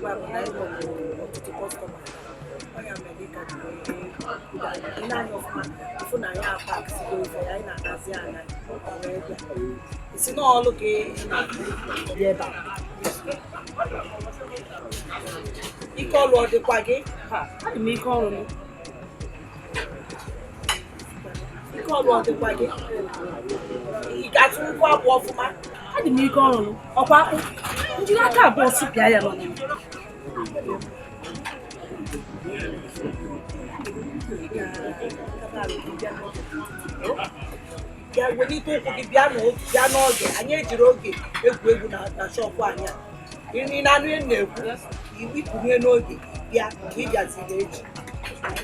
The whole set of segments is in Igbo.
Ebe a bụ na anyị nwere ọtụtụ customer. Ọ ya mere ka ji wee kwudo anyị. Ị na-anya ọfụma, ịfụ na anyị apaksigo ife anyị na-anazi ana wee bịa. Isi n'ọlụ gị na-abịa ebe a. Ike ọlụ ọ dịkwa gị? Adị m ike ọrụ m. Ike ọlụ ọ dịkwa gị? Ị ga-atụ nkwụ abụọ ọfụma? Adị m ike ọrụ m. Ọkwa akpụ. Njiri aka abụọ sụpịa ya nọ n'ime. Bịa welite ụkwụ gị bịa bịa n'oge. Anyị ejiri oge egwu egwu na shọpụ anyị a. Ị na-anụ ihe m na-ekwu? Ikwunye n'oge bịa mgbe ị bịaziri echi.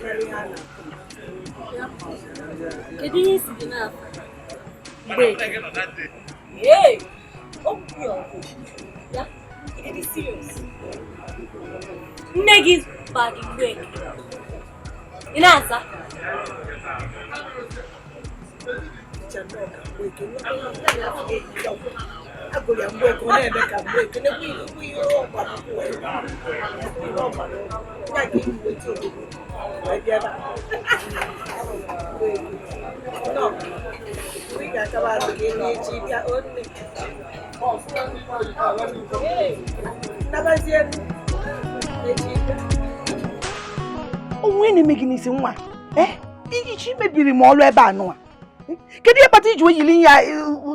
Mere ihe a na-akụ. Kedu ihe isi gị n'afọ? Mgbeke. Hey! Okwu ya ọgwụ. Ya, ị dị serious? Nne gị ba gị Mgbeke. Ị na-aza? Agụrụ ya Mgbeke, ọ na-eme ka Mgbeke na-ekwu ihe ọgbara ụkwụ wee ihe ọgbara ụkwụ. Ya ka iji weta obodo wee bịa ebe a. Nọ, ị ga-akaba azụ gị n'echi bịa onne. Ee, nabazie echi bịa. Onwe na-eme gị n'isi nwa iji mebiri m ọrụ ebe a nụwa. Kedu ihe kpata iji wee yiri ya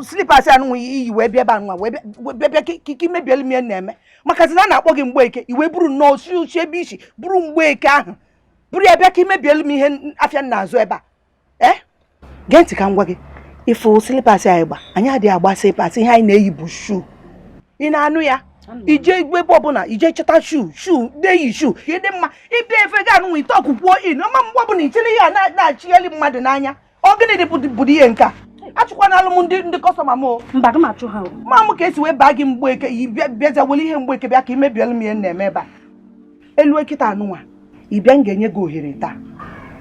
slippers anụnwa iyi wee bịa ebe anụnwa wee bịa bịa ka imebielu m ihe na-eme? Maka na a na-akpọ gị Mgbeke, i wee buru nnọọ si uchi ebe isi buru Mgbeke ahụ buru ya bịa ka imebielu m ihe afịa m na-azụ ebe a. Gee ntị ka m gwa gị, ịfụ slippers anyị gba, anyị adịghị agba slippers, ihe anyị na-eyi bụ shoe. Ị na-anụ ya? Ije ebe ọbụla ije chọta shoe shoe na-eyi shoe ka ịdị mma. Ịbịa efe gị anụnwa ite ọkụkwuo in ọma mgbe ọbụla ichere ihe a na-achịgheli mmadụ n'anya. Ọ gịnị dị bụrụ ihe nke a? Achụkwana alụ m ndị customer m o. Mba, m achụ ha o. Ma m ka esi wee baa gị Mgbeke, i bịaza were ihe Mgbeke bịa ka imebielu m ihe m na-eme ebe a. Elu kịta anụnwa ị bịa, m ga-enye gị ohere taa.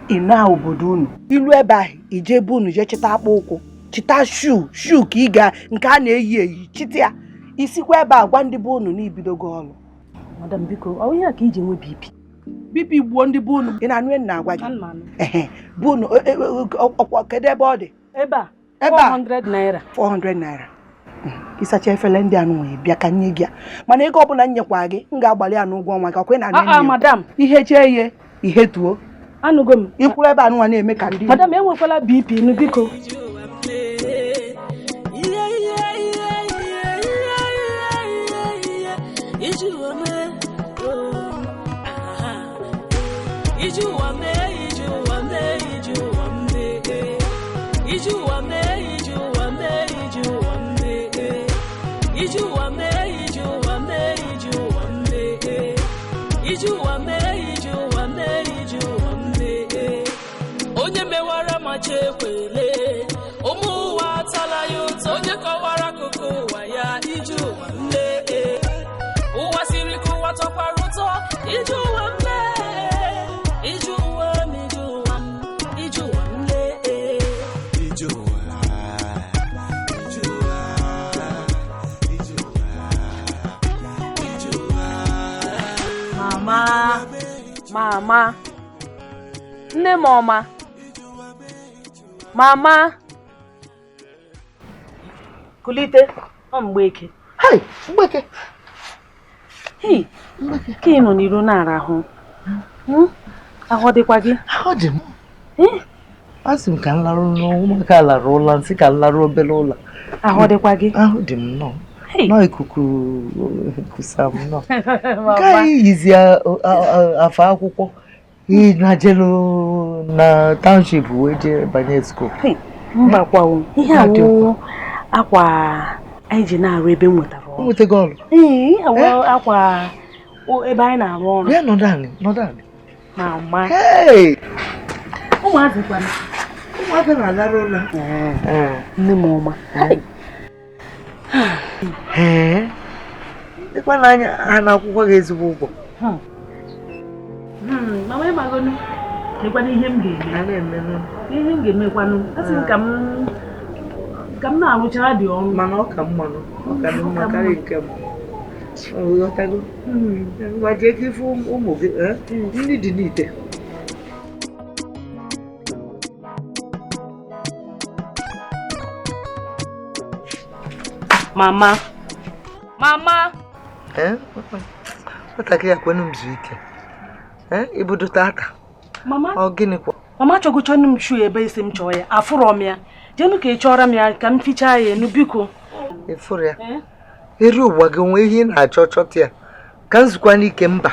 Ị na obodo unu ilu ebe ahụ ije ebe unu jee chịta akpụ ụkwụ, chịta shuu shuu ka ị ga nke a na-eyi eyi chịta ya. Isikwa ebe a gwa ndị be unu na ibidogo ọrụ. Madam biko, ọ ihe a ka iji enwe BP? BP gbuo ndị be unu. Ị na-anụ ihe m na-agwa gị? Ehe, be unu ọkwa kedu ebe ọ dị? Ebe a. Ebe a. 400 naira. 400 naira. Ịsacha efere ndị anụ nwere bịa ka nye gị ya. Mana ego ọbụla m nyekwa gị, m ga-agbalị ya n'ụgwọ ọnwa gị. Ọkwa ị na-anụ ihe m na-ekwu? Madam. Ihe chee ihe, ihe tuo. Anụgo m. Ikwuru ebe anụnwa na-eme ka ndị Madam, enwekwala BP nụ biko. Onye mewara ma chekwele, ụmụ ụwa atala ya ụtọ. Onye kọwara akụkọ ụwa ya, ije ụwa nne. Ụwa siri ka ụwa tọkwara ụtọ, ije ụwa nne. Ije ụwa m, ije ụwa m, ije ụwa nne. Ije ụwa, ije ụwa, ije ụwa, ije ụwa. Mama, mama, nne m ọma. Mama, kulite, ọ Mgbeke. Hey, Mgbeke. Hey, ka ị nọ n'iro na-arahụ. Ahụ dịkwa gị? Ahụ dị m. A sị m ka m larụ n'ụlọ, ụmụaka lara ụla, nsị ka m larụ obere ụlọ. Ahụ dịkwa gị? Ahụ dị m nnọọ. Nọọ ikuku kusa m nnọọ. Mama. Nke anyị yizi afa akwụkwọ ị na-jelu na township wee jee banye school. Mba kwawo, ihe awụ akwa anyị ji na-arụ ebe m nwetara ọrụ. Nwetago ọrụ? Ee, ihe awụ akwa ebe anyị na-arụ ọrụ. Bịa nọdụ anị, nọdụ anị. Mama. Hey! Ụmụazị kwanụ. Ụmụaka na-alarụ ụla. Nne m ọma. Ee. Dịkwa n'anya ha na-akwụkwọ gị ezigbo ụgwọ. Mama ịmagonu, lekwanụ ihe m ga-eme. Ihe m ga-emekwanụ, asị m ka m na-arụchara dị ọrụ. Mana ọ ka mma nụ, ọ ka dị mma karịa nke mbụ. Ghọtago? Ngwa jee ka ịfụ ụmụ gị, nri dị n'ite. Mama. Mama. Nwatakịrị akwenu m zuo ike. Ibudo tata. Mama. Ọ gịnịkwa? Mama achọgochọnụ m shu ebe isi m chọọ ya. Afụrọ m ya. Jenu ka ị chọrọ m ya ka m fichaa ya enu biko. Ịfụrụ ya? Eru ụwa gị onwe ihe ị na-achọ chọta ya. Ka nzukwa n'ike mba.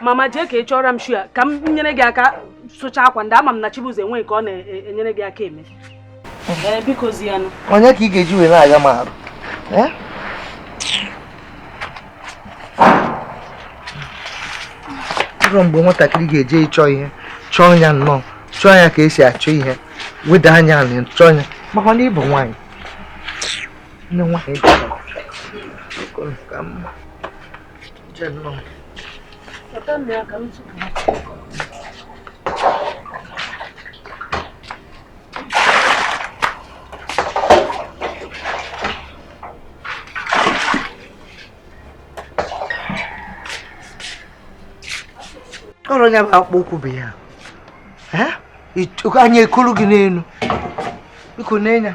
Mama jee ka ị chọrọ m shu ya ka m nyere gị aka sụchaa akwa ndị ama m na Chibuzo enweghị ka ọ na-enyere gị aka eme. Biko zianụ. Onye ka ị ga-eji wee na-aga m arụ? Ụrọ mgbe nwatakịrị ga-eje ịchọ ihe, chọọ ya nnọọ, chọọ ya ka esi achọ ihe, weda anya ala chọọ ya, maka na ịbụ nwaanyị. Nne nwaanyị ka mma. Jee nnọọ. Ọrụ ya bụ akpụkpọ ụkwụ bụ ya. Anya ekuru gị n'elu. Biko n'enya.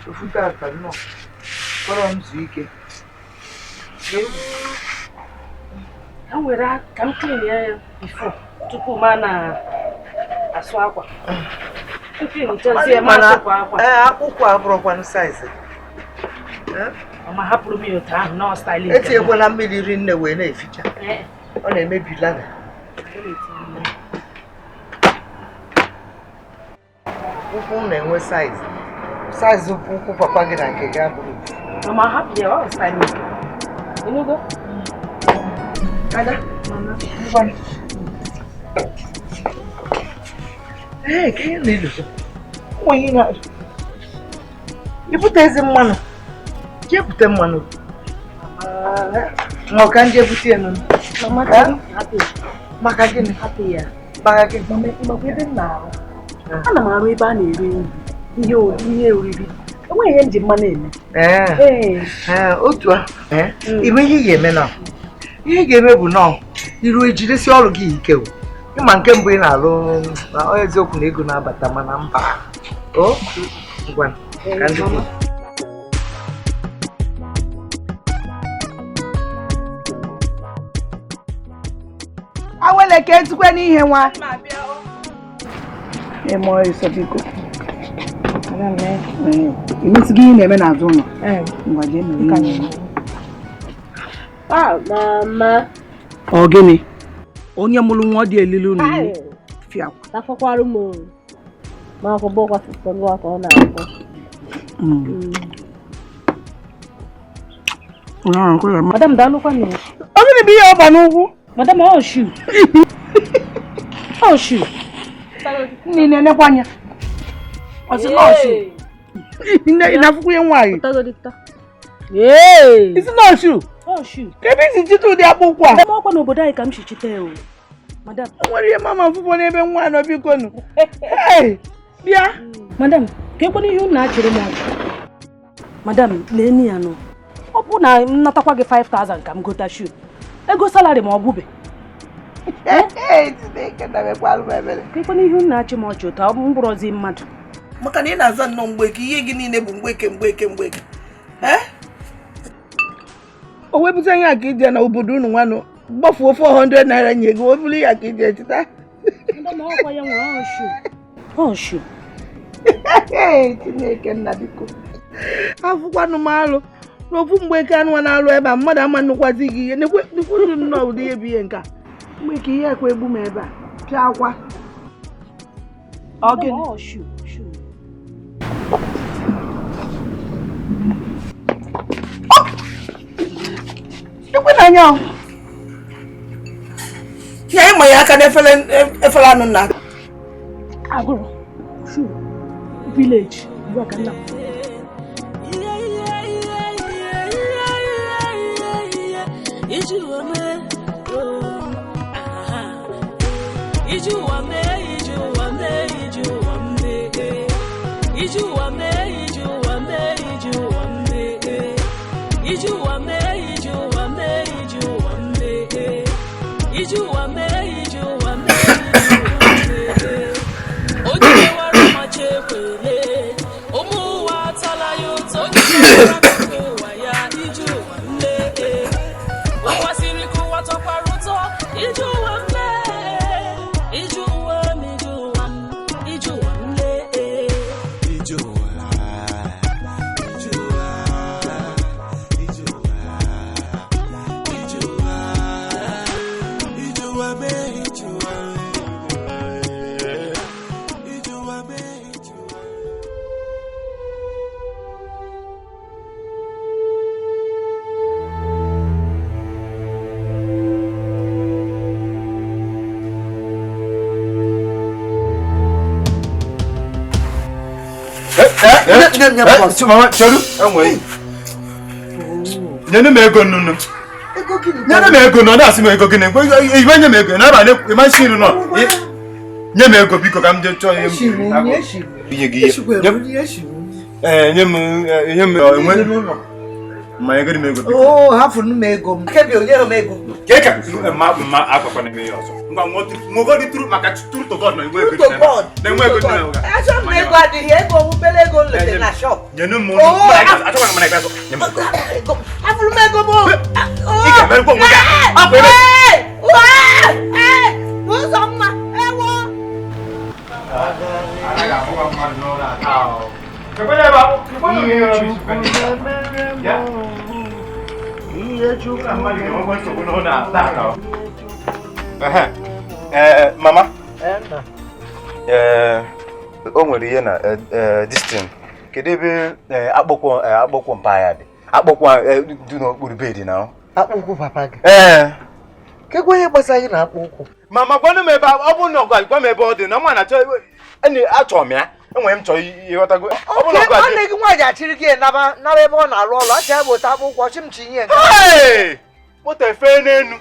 Ofu tata nnọọ. Kpọrọ m zuo ike. Ka m were ka m clean ya before tupu m na-asụ akwa. Akwụkwọ abụrụkwanụ saizi. Mama hapụrụ m ya otu ahụ na style. Etinyekwala mmiri rinne wee na-eficha. Ọ na-emebi lana. Ụkwụ na-enwe saizi. Saizi ụkwụ papa gị na nke gị abụrụ. Mama hapụ ya ọ style. Enugo? Ada. Mama. Ee, ka ihe na-edozo. Nwa ihe na ibute ezi mmanụ. Jee bute mmanụ. Ma ọ ka nje bute ya nụ. Maka gịnị? Maka gịnị? Mama, ebe m na-arụ. Ana m arụ ebe a na-ere nri, ihe oriri. Enweghị ihe m ji mmanụ eme. Ee, otu a. Ime ihe ị ga-eme na. Ihe ị ga-eme bụ nọọ iru ejidesi ọrụ gị ike o. Ịma nke mbụ ị na-alụ na eziokwu na ego na-abata mana mba. O ngwa ka ndị kwuru. Awele ka etukwe n'ihe nwa. Eme ọsọ biko. Imesi gị ihe na-eme n'azụ ụlọ. Ngwa jee mere ihe. Mama. Ọ gịnị? Onye mụrụ nwa dị elili unu fiakwa. Tafakwara m. Ma akwụkwọ kwasịrị ka ọ na-akọ. Madam daalụkwa nụ. Ọ gịnị bụ ihe ọba n'ugwu? Madam ọ shu. Ọ shu. Nne na-enekwa anya. Ọ sị na ọ shu. Nne ị na-afụkwa ihe nwaanyị. Isi na ọ shu. Ọ shu. Ebe isi chite ụdị akpụ ụkwụ a. Madam ọkwa n'obodo anyị ka m si chite o. Madam. O nwere ihe mama mfụfọ n'ebe nwa nọ biko nụ. Hey, bịa. Madam, ka ekwana ihe unu na-achịrị m ọchị. Madam, lee ya nụ. Ọ bụ na m natakwa gị 5000 ka m gota shu. Ego salari ma ọ gwụbe. Ka ekwana ihe unu na-achị m ọchị ụtọ ọ bụ mkpụrụzi mmadụ. Maka na ị na-aza nnọọ mgbeke, ihe gị niile bụ mgbeke mgbeke mgbeke. O wepụta ihe a ka ije na obodo unu nwanụ gbafuo 400 naira nye gị o bụrụ ya ka ije chita. Ọ shu. Chineke nna biko. Afụkwanụ m alụ n'ofu mgbeke anụ na-alụ ebe a mmadụ ama nnukwazi gị ihe nekwuru nnọọ ụdị ihe bụ ihe nke a. Mgbeke ihe ekwe egbu m ebe a pịa akwa. Ọ gịnị? Ọ shu. Ekwe na anya. Ya ịma ya aka n'efere efere anụ na. Agụrụ. Shu. Village. Ugbu a ka nna. Iju ụwa mee, Ije ụwa mee, ije ụwa mee, ije ụwa mee. Onye kewara ọmachi ekwele, ụmụ ụwa atala ya ụtọ. Onye kewara akụkọ ụwa ya, ije ụwa mee. Ụwa siri ka ụwa tọkwara ụtọ, ije ụwa mee. Ije ụwa m, ije ụwa m, ije ụwa m lee. Ije ụwa, ije ụwa, ije ụwa, ije ụwa, ije ụwa mee, ije ụwa mee, ije ụwa mee, ije ụwa. Mama, cheru, enwe. Nyere m ego nnụnụ. Nyere m ego nọ, na-asị m ego gịnị? Iwe nye m ego, na-aba ịma nshi nri nọ. Nye m ego biko ka m jee chọọ ihe m. Inye gị ihe. Ee, nye m nye m enwe. Ma ego dị m ego biko. Oo, hafụrụ m ego m. Kebi onye m ego. Ka ka ma ma akwakwana m ihe ọzọ. Ngwa nwogodi tru maka true to God na enwe ego True to God. Na enwe ego dị na Achọ m na ego adịghị, ego obere ego m lete na shop. Nyenu m. Oo, Achọkwana m na ikpeazụ. Nye m ego. Ego. Hafụrụ m ego m. Ị ga-emerụkwa onwe gị. Hapụ ebe. Ụzọ mma, ewo. Mama, o nwere ihe na this thing. Kedu ebe akpụkwọ akpụkwọ mpa ya dị? Akpụkwọ dị n'okpuru bedi na. Akpụ ụkwụ papa gị. Ee. Kekwa ihe gbasara gị na akpụ ụkwụ. Mama, gwanụ m ebe ọ bụ na ọgwa gwa m ebe ọ dị na mma na-achọ achọ m ya. Enwere m chọrọ ịghọtago. Ọ bụ na ọgwa dị. Nwanne gị nwaanyị achịrị gị naba naba ebe ọ na-arụ ọrụ, achọ ya bụ otu akpụ ụkwụ, ọchị m chinye nke. Hey! Moto efe n'enu.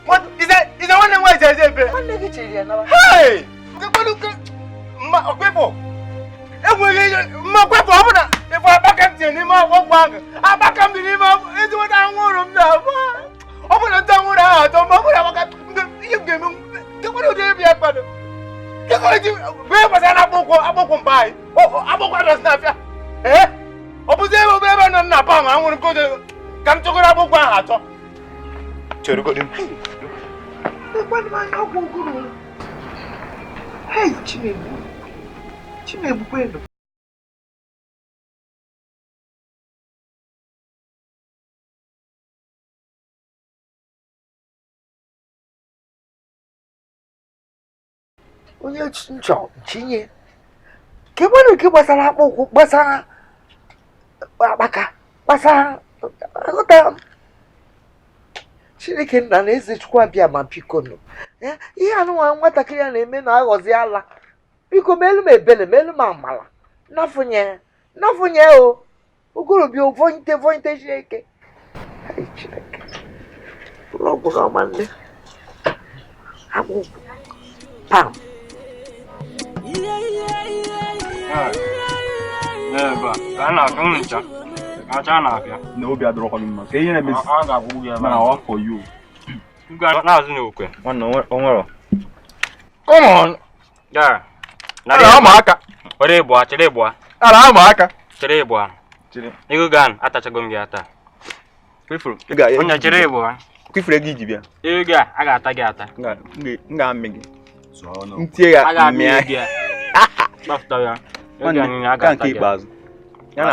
Moto ize nwanne m nwaanyị ji ebe. Nwanne gị chịrị ya naba. Hey! Nkekwanu ke mma ọkwepụ. Enweghị mma ọkwepụ ọ bụ na ịfụ akpaka m tinye n'ime ọgwụ ahụ. Akpaka m dị n'ime ezigbote anwụrụ m na-agba. Ọ bụ na ndị anwụrụ ahụ atọ ma ọ bụ na maka ihe m ga-eme nkekwanu ụdị ebe ya kpado. Nkekwanu ji bụ ihe gbasara na akpụkwọ akpụkwọ mba anyị. Akpụkwọ adọsị na-afịa. Ee? Ọ bụzi ebe obere ebe nọ na pam anwụrụ nke oje ka m chọgoro akpụkwọ ahụ atọ. Cherugodu m. Ekwanụ m anya ọgwụ oguru. Hei, Chinegbu. Chinegbu kwenu. Onye nchọ chinye. Kekwanụ nke gbasara akpụ ụkwụ, gbasara akpaka, gbasara aghọta m. Chineke nna na eze Chukwu abịa ma biko nụ. Ihe anụnwa nwatakịrị a na-eme na-aghọzi ala. Biko meelu m ebele, meelu m amala. Nafunye, nafunye o. Okorobịa vointe vointe Chineke. Ai Chineke. Bụrụ ọgwụ n'ọma nne. Akpụ ụkwụ. Pam. Na obi adọrọkwa gị mma. Ka ihe na-emezi. Mana ọ for you. Na-azụ n'okwe. Nwanne o nwere. Come on. Yeah. Ara ama aka. Were ịbụa, chere ịbụa. Ara ama aka. Chere ịbụa. Chere. Ego gan atachago m gị ata. Kwefuru. Onye chere ịbụa. Kwefuru ego iji bịa. Ego a, a ga-ata gị ata. M ga-amị gị. Ntie ya A ga-amị mmịa. gị. Gbafụta ya. Ego a niile a Ka ga-ata nke gị. ikpeazụ. Ya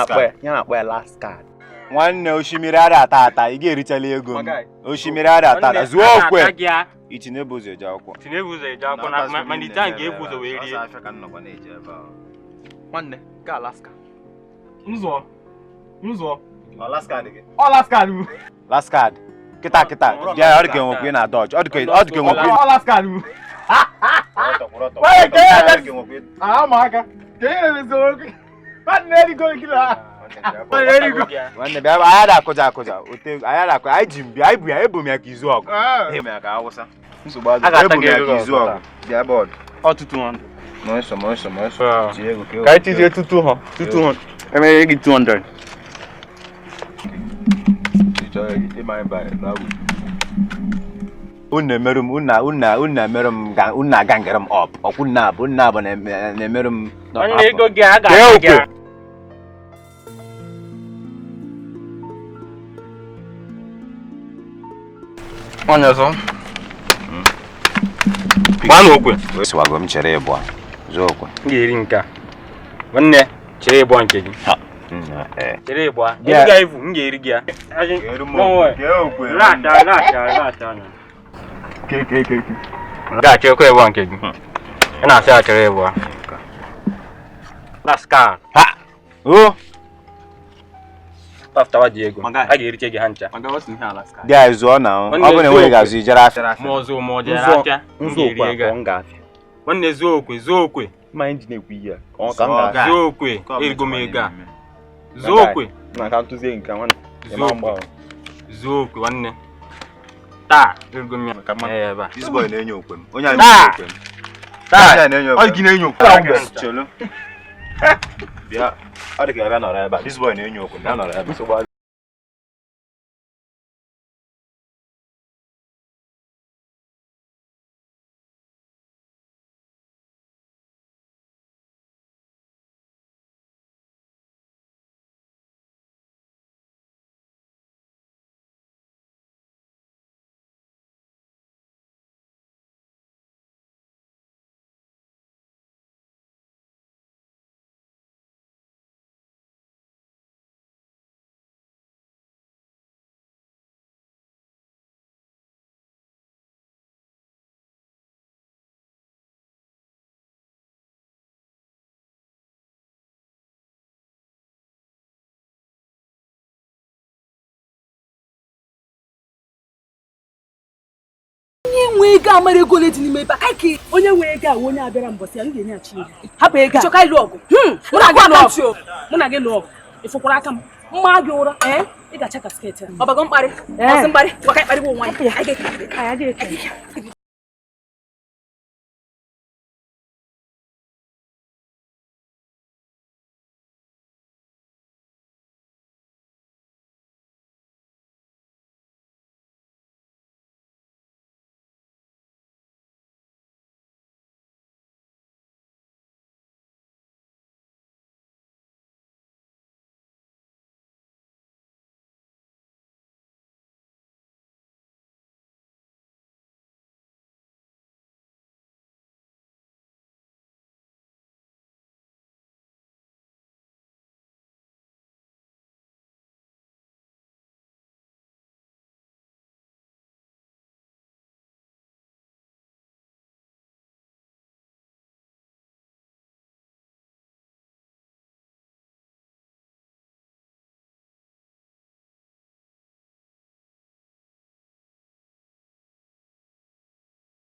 na-akpọ ya last card. Nwanne osimiri ara ata ata, ị ga-erichala ego m. Osimiri ara ata ata, zuo okwe. A ga-ata gị a. Itinye bụ ụzọ eje akwụkwọ. Tinye bụ ụzọ eje akwụkwọ na malite a nke ebu ụzọ wee rie. Nwanne, ga Alaska. Nzọ. Nzọ. Last card gị. Ọ last card bụ. Last card. Kịta kịta. Bịa ọ dị ka enwekwu ị na-adọj. Ọ dị ka enwekwu ị Ọ last card bụ. Nwanne, ka ihe Ama aka. Ka ihe na-emezi okwu. Nwanne erigo gị na. Nwanne bịa anyị ada akụja akụja. Ote anyị ada akụ anyị ji m bịa anyị bụ ya ebu m ya ka izu ọgụ. Ebu m ya ka Awụsa. Nsogbu A adịghị. ga-ata Ebu m gị ya ego ka izu ọgụ. Bịa bọọdụ. Ọtụtụ nwanne. Mọịsọ mọịsọ mọịsọ. Tinye ego Ka anyị tizie tutu ha. Tutu ha. Emere gị 200. Unu emerụ m unu emerụ m unu aga ngere m up. Ọkwụ nna abụ na-emerụ m. Nwanne ego gị a ga-akpọ gị. Onye ọzọ. Gbaa n'okwe. Siwago m chere ịbụa. Zụọ okwe. M ga-eri nke a. Nwanne chere ịbụa nke gị. Chere ịbụa. Ị ga-evu m ga-eri gị ya. Ga-achọ ịbụa nke gị. Ị na-asị achere ịbụa. Pascal. Ha! O! Paftawa ji ego. A ga-eriche gị ha ncha. Dị anyị zụọ na ọ bụ na enweghị ga-azụ ijere afịa. Ma ọzọ ma ọ jere afịa. Nwanne zuo okwe zuo okwe. Ma anyị ji na-ekwu ihe a. Ka m ga-afịa. Zuo okwe erigo m ego a. Zuo okwe. Na ka ntụzie nke nwanne. Zuo okwe nwanne. Taa erigo m ya. Ebe a. This boy na-enye okwe m. Onye a na-enye okwe m. Taa. Ọ gị na-enye okwe m. Chelo. Bịa. Ọ dị ka ebe nọrọ ebe a. This boy na-enye okwe m. Ya nọrọ ebe a. Onye nwe ego amara ego ole dị n'ime ebe a ka onye nwe ego a onye abịara mbọsị ya m ga-enyeghachi ihe. Hapụ ego a. Chọka ịlụ ọgụ. Mụ na gị lụọ ọgụ. Mụ na gị lụọ ọgụ. Ị fụkwara aka m. Mma gị ụra. Ị ga-acha ka sket a. Ọbago mkparị. Ọsị mkparị. Gwaka ịkparị bụ nwa ya. Anyị ga-eke.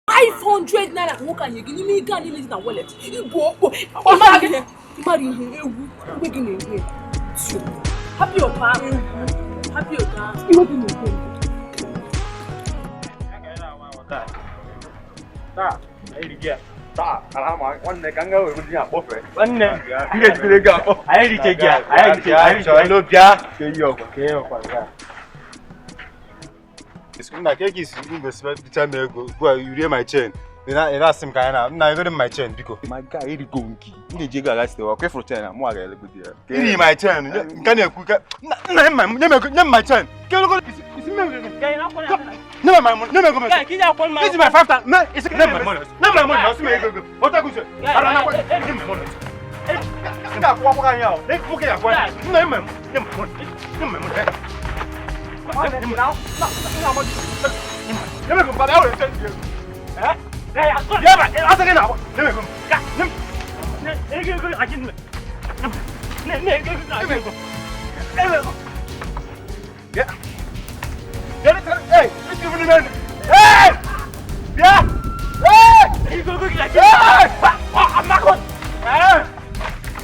$500 naira ka nwoke anyị gị n'ime ego a niile dị na wallet. Igwe okpo. Ịmara ihe egwu iwe gị na-egwu egwu. Happy ọka ahụ. Happy ọka ahụ. Iwe gị na-egwu egwu. Nwanne, m ga-ejikere ego akpọ. Anyị riche gị a. Anyị riche. Nna ka ego isi ngosi bicha m ego ugbu a rie my chain. Ị na-asị m ka anyị na nna egoro m my chain biko. My guy erigo nke. M ga-eji ego aga site ọkwa ịfụrụ chain a mụ aga elegodi ya. Iri my chain nke na-ekwu ka nna nye m my chain. Isi m nye m my money. Nye m ego m. Isi my 5,000. Isi nye m my money. Nye m my money. Ọsị m ego ego. Ọta gụsị. Ara na akwa nye m my money. M ga-akwụ akwụkwọ anyị ahụ. Nwoke ya akwụ anyị. Nna nye m my money. Nye m my money.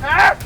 Hey!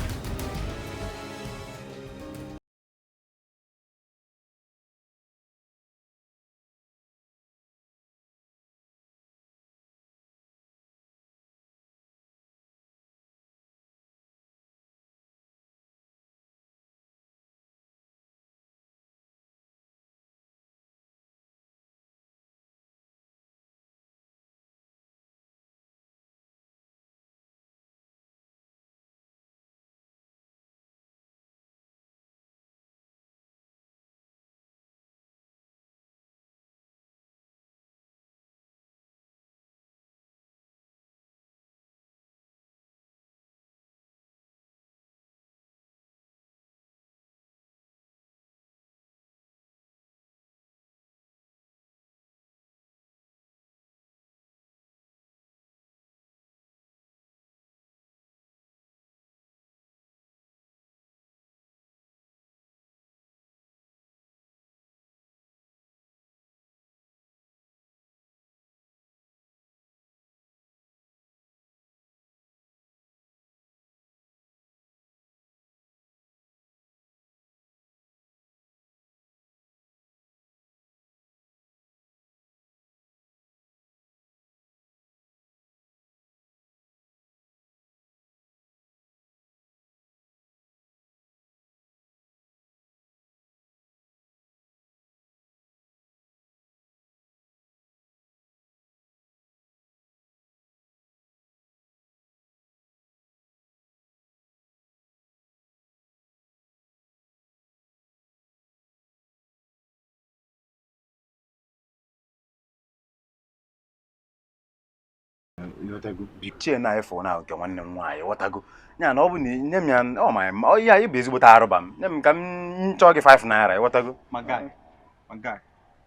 Ịghọtago bichie na efọ na nke nwanne m nwaanyị ghọtago ya na ọ bụ na nye m ya ọ ma ọ ya ịbụ ezigbote arụba m nye m ka m chọọ gị 5 naira ịghọtago. My guy,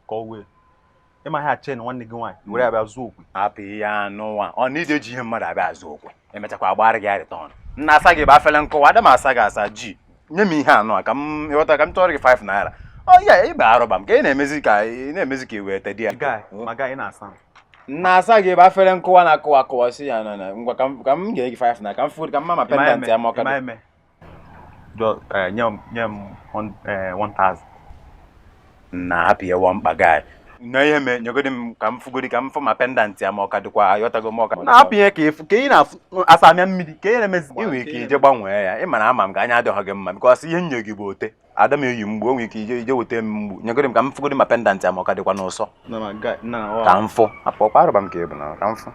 ka ọ wee ịma ha chen nwanne gị nwaanyị were ya bịa zụọ okwe. Hapụ ihe anụnwa ọ na ije eji ihe mmadụ abịa azụ okwe emechakwa agbara gị return. Nna asa gị bụ afele nkụwa ada m asa gị asa ji nye m ihe anụ a ka m ịghọta ka m chọrọ gị 5 naira. Ọ ya ịba arụba m ka ị na-emezi ka ị na-emezi ka ị wee te di ya. Guy, my guy, ị na-asa m. Nna asa gị bụ afele nkụwa na-akụwa akụwa si ya na ngwa ka m ga-enye gị 5 naira ka m fụ ka m ma ma pendant ya ma ọ ka dị. Nye m 1000. Na hapụ ya wọ mkpa guy. Na ihe me nyegodi m ka m fugodi ka m fụ ma pendant ya ma ọ ka dịkwa ayọtago m ọ ka. Na-hapụ ihe ka efu ka ị na-asa amịa mmiri ka ị na-emezi. Ị nwere ike ije gbanwee ya ị ma na ama m ka anya adịghị gị mma because ihe nye gị bụ ote ada m eyi mgbu o nwere ike ije weta m mgbu nyegodi m ka m fugodi ma pendant ya ma ọ ka dịkwa n'ụsọ. Ka m fụ hapụ ọkwa arụba m ka ị bụ na ka m fụ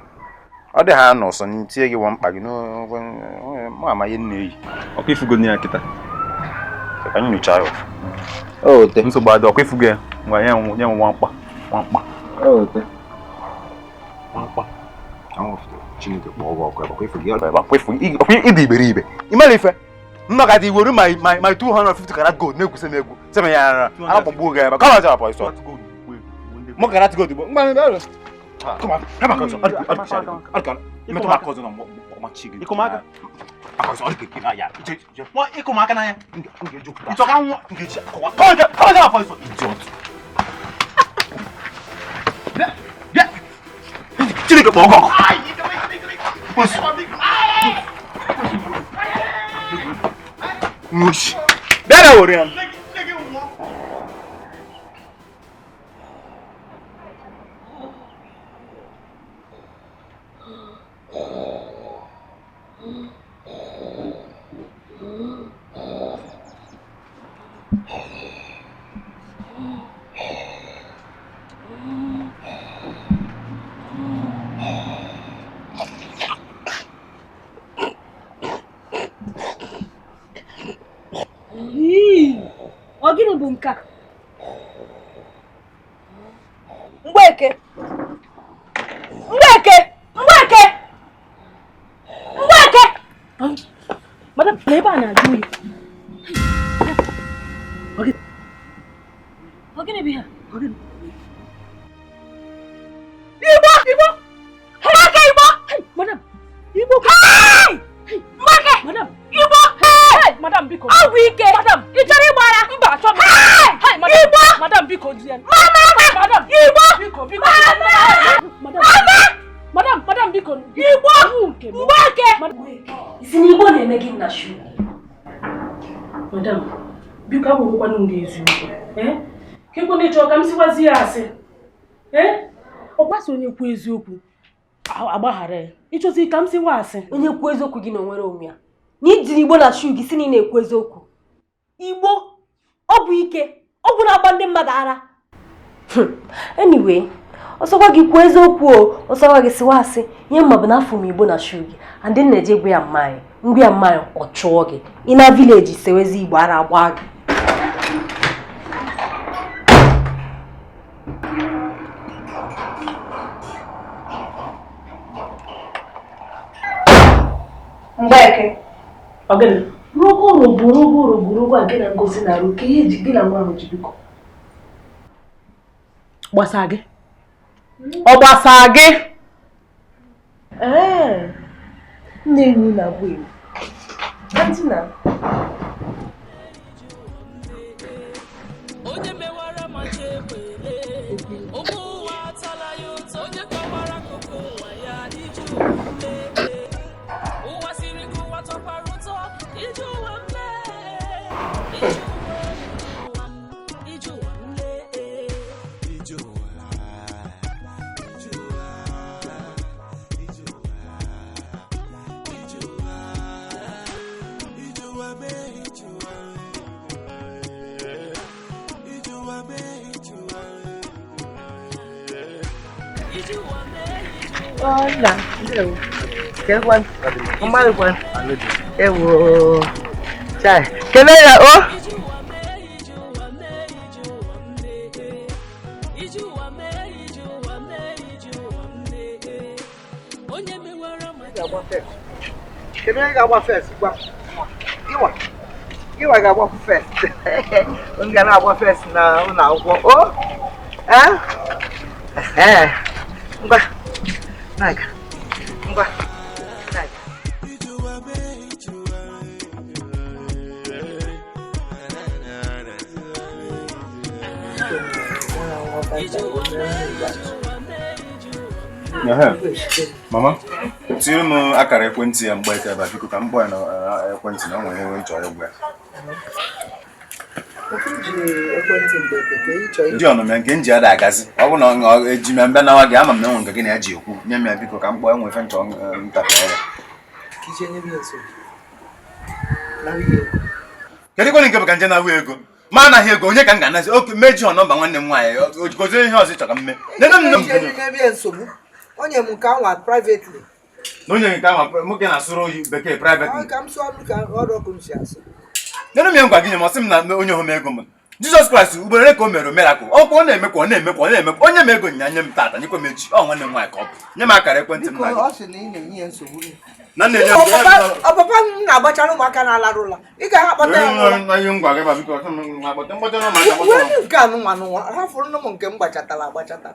ọ dị ha n'ụsọ ntinye gị wọ mkpa gị mụ ama ihe nna eyi. Ọkwa ifugodi ya kịta. Ka m nyochaa ya. Ote. Nsogbu adị ọkwa ifugo ya ngwa nye m nwa mkpa. Nwamkpa. Nwamkpa. Chineke kpọọ gị ọkụ ebe ọkwa ịdị iberibe. Ị mara ife nnọkọta iweru my 250 karat gold na-egwusi m egwu sị m ya ara akpọgbuo gị ebe kọma chọrọ pọisọ. Mụ karat gold bụ mgbe mgbe kọma kọma kọzọ metụ m aka ọzọ na ọmachi gị. Ịkụ m aka? Aka ọzọ ọ dị ka ya. Ịkụ m aka n'anya. Ịchọ ka nwa ngechi kọwa kọma chọrọ pọisọ. Idiot. Chineke kpọọ gị ọkụ. Nwuchi. Bịa na were ya. Ọ gịnị bụ nke a? Mgbeke! Mgbeke! Mgbeke! Mgbeke! Madam, ebe a na-ajụ oyi. Ọ gịnị bụ ihe a? Igbo! Igbo! Mgbeke Igbo! Madam, Igbo! Mgbeke! Madam, Igbo! Madam biko. Ọgwụ ike. Madam, ị chọrọ ịgba ara? Mba, achọ m. Hey! Igbo! Madam biko di ya. Mama! Madam! Igbo! Biko, biko. Mama! Madam! Madam, madam biko. Igbo! Nke m. Mgbeke! Isi na Igbo na-eme gị nna shu. Madam, biko agwụgwụkwanụ m gị eziokwu. Eh? Ka ekwe na ịchọ ka m siwazi ya asị. Eh? Ọ gbasa onye kwuo eziokwu agbaghara ya. Ịchọzi ka m siwa asị. Onye kwuo eziokwu gị na onwere onwe ya. Na ijiri Igbo na shu gị si na ị na-ekwu eziokwu. Igbo, ọgwụ ike, ọgwụ na-agba ndị mmadụ ara. Anyway, ọsọkwa gị kwuo eziokwu o, ọsọkwa gị siwa asị, ihe mma bụ na afọ m Igbo na shu gị, and then na-eje gwa ya mmanya, ngwa ya mmanya ọ chụọ gị. Ị na vileji sewezi Igbo ara gbaa gị. Mgbeke. Ọ gịnị? Rogo rogo rogo rogo rogo a gị na Ngozi na-arụ ka ihe ji gị na nwa ahụ ji biko. Gbasaa gị? Ọ gbasaa gị? Ee, nne enyi na-abụ enyi. Aunty na. Onye mewara ma chekwele, ụmụ ụwa atala ya ụtọ, onye kọwara akụkọ ụwa ya ije ụwa mlee. Ụwa siri ka ụwa tọkwara ụtọ, ije ụwa mlee. Ije ụwa mlee. Ije ụwa, ije ụwa, ije ụwa, ije ụwa, ije ụwa mee ije ụwa, ije ụwa mee ije ụwa. Ije ụwa mee ije ụwa. Ọ nna, ndewo. Kekwan, mmadụ kwan. Ewo. Chai, kelee ya o. Ije ụwa mee ije ụwa mee ije ụwa mlee. Ije ụwa mee ije ụwa mee ije ụwa mlee. Kedu onye ga-agba first gwa? Gịwa. Gịwa ga-agba first. M ga na-agba first na ụlọ akwụkwọ. O? Eh? Eh. Ngwa. Na-aga. Ngwa. Na-aga. Mama, tinye m akara ekwentị ya mgbe ebe a biko ka m kpọọ ya na ekwentị na o nwere ihe m chọrọ ịgwa ya. Ndị ọnụme nke m ji ada agazi ọ bụ na eji m mbe nawa gị ama m na enwe nke gị na ya ji ekwu nye m ya biko ka m kpọọ enwe ife nchọ ntakịrị ya. Kedu kwere nke bụ ka nje na-ahụ ego ma anaghị ego onye ka m ga-anazi oke mejọ nọmba nwanne m nwaanyị gozie ihe ọzọ ị chọrọ ka m mee. Onye m nke anwa privately. Na onye nke anwa nwoke na-asụrụ oyi bekee privately. Ka m sụọ ọnụ ka ọrụ ọkụ m si asụ. Nene m ya ngwa gị nye m ọsị m na onye hụ m ego m. Jizọs Kraịst ugboro ole ka o mere miracle ọkwa ọ na-emekwa ọ na-emekwa ọ na-emekwa onye m ego nya nye m tata nyekwa m echi ọ nwanne m nwaanyị ka ọ bụ nye m akara ekwentị m na gị. Ọ sị na ị na-enye ya nsogbu. Na nne ya ọpapa m na-agbachara ụmụaka na-alarụ ụla ị ga akpọta ya n'ụlọ. Nke a nụnwa nụnwa hafụrụ nụ m nke m gbachatara agbachata.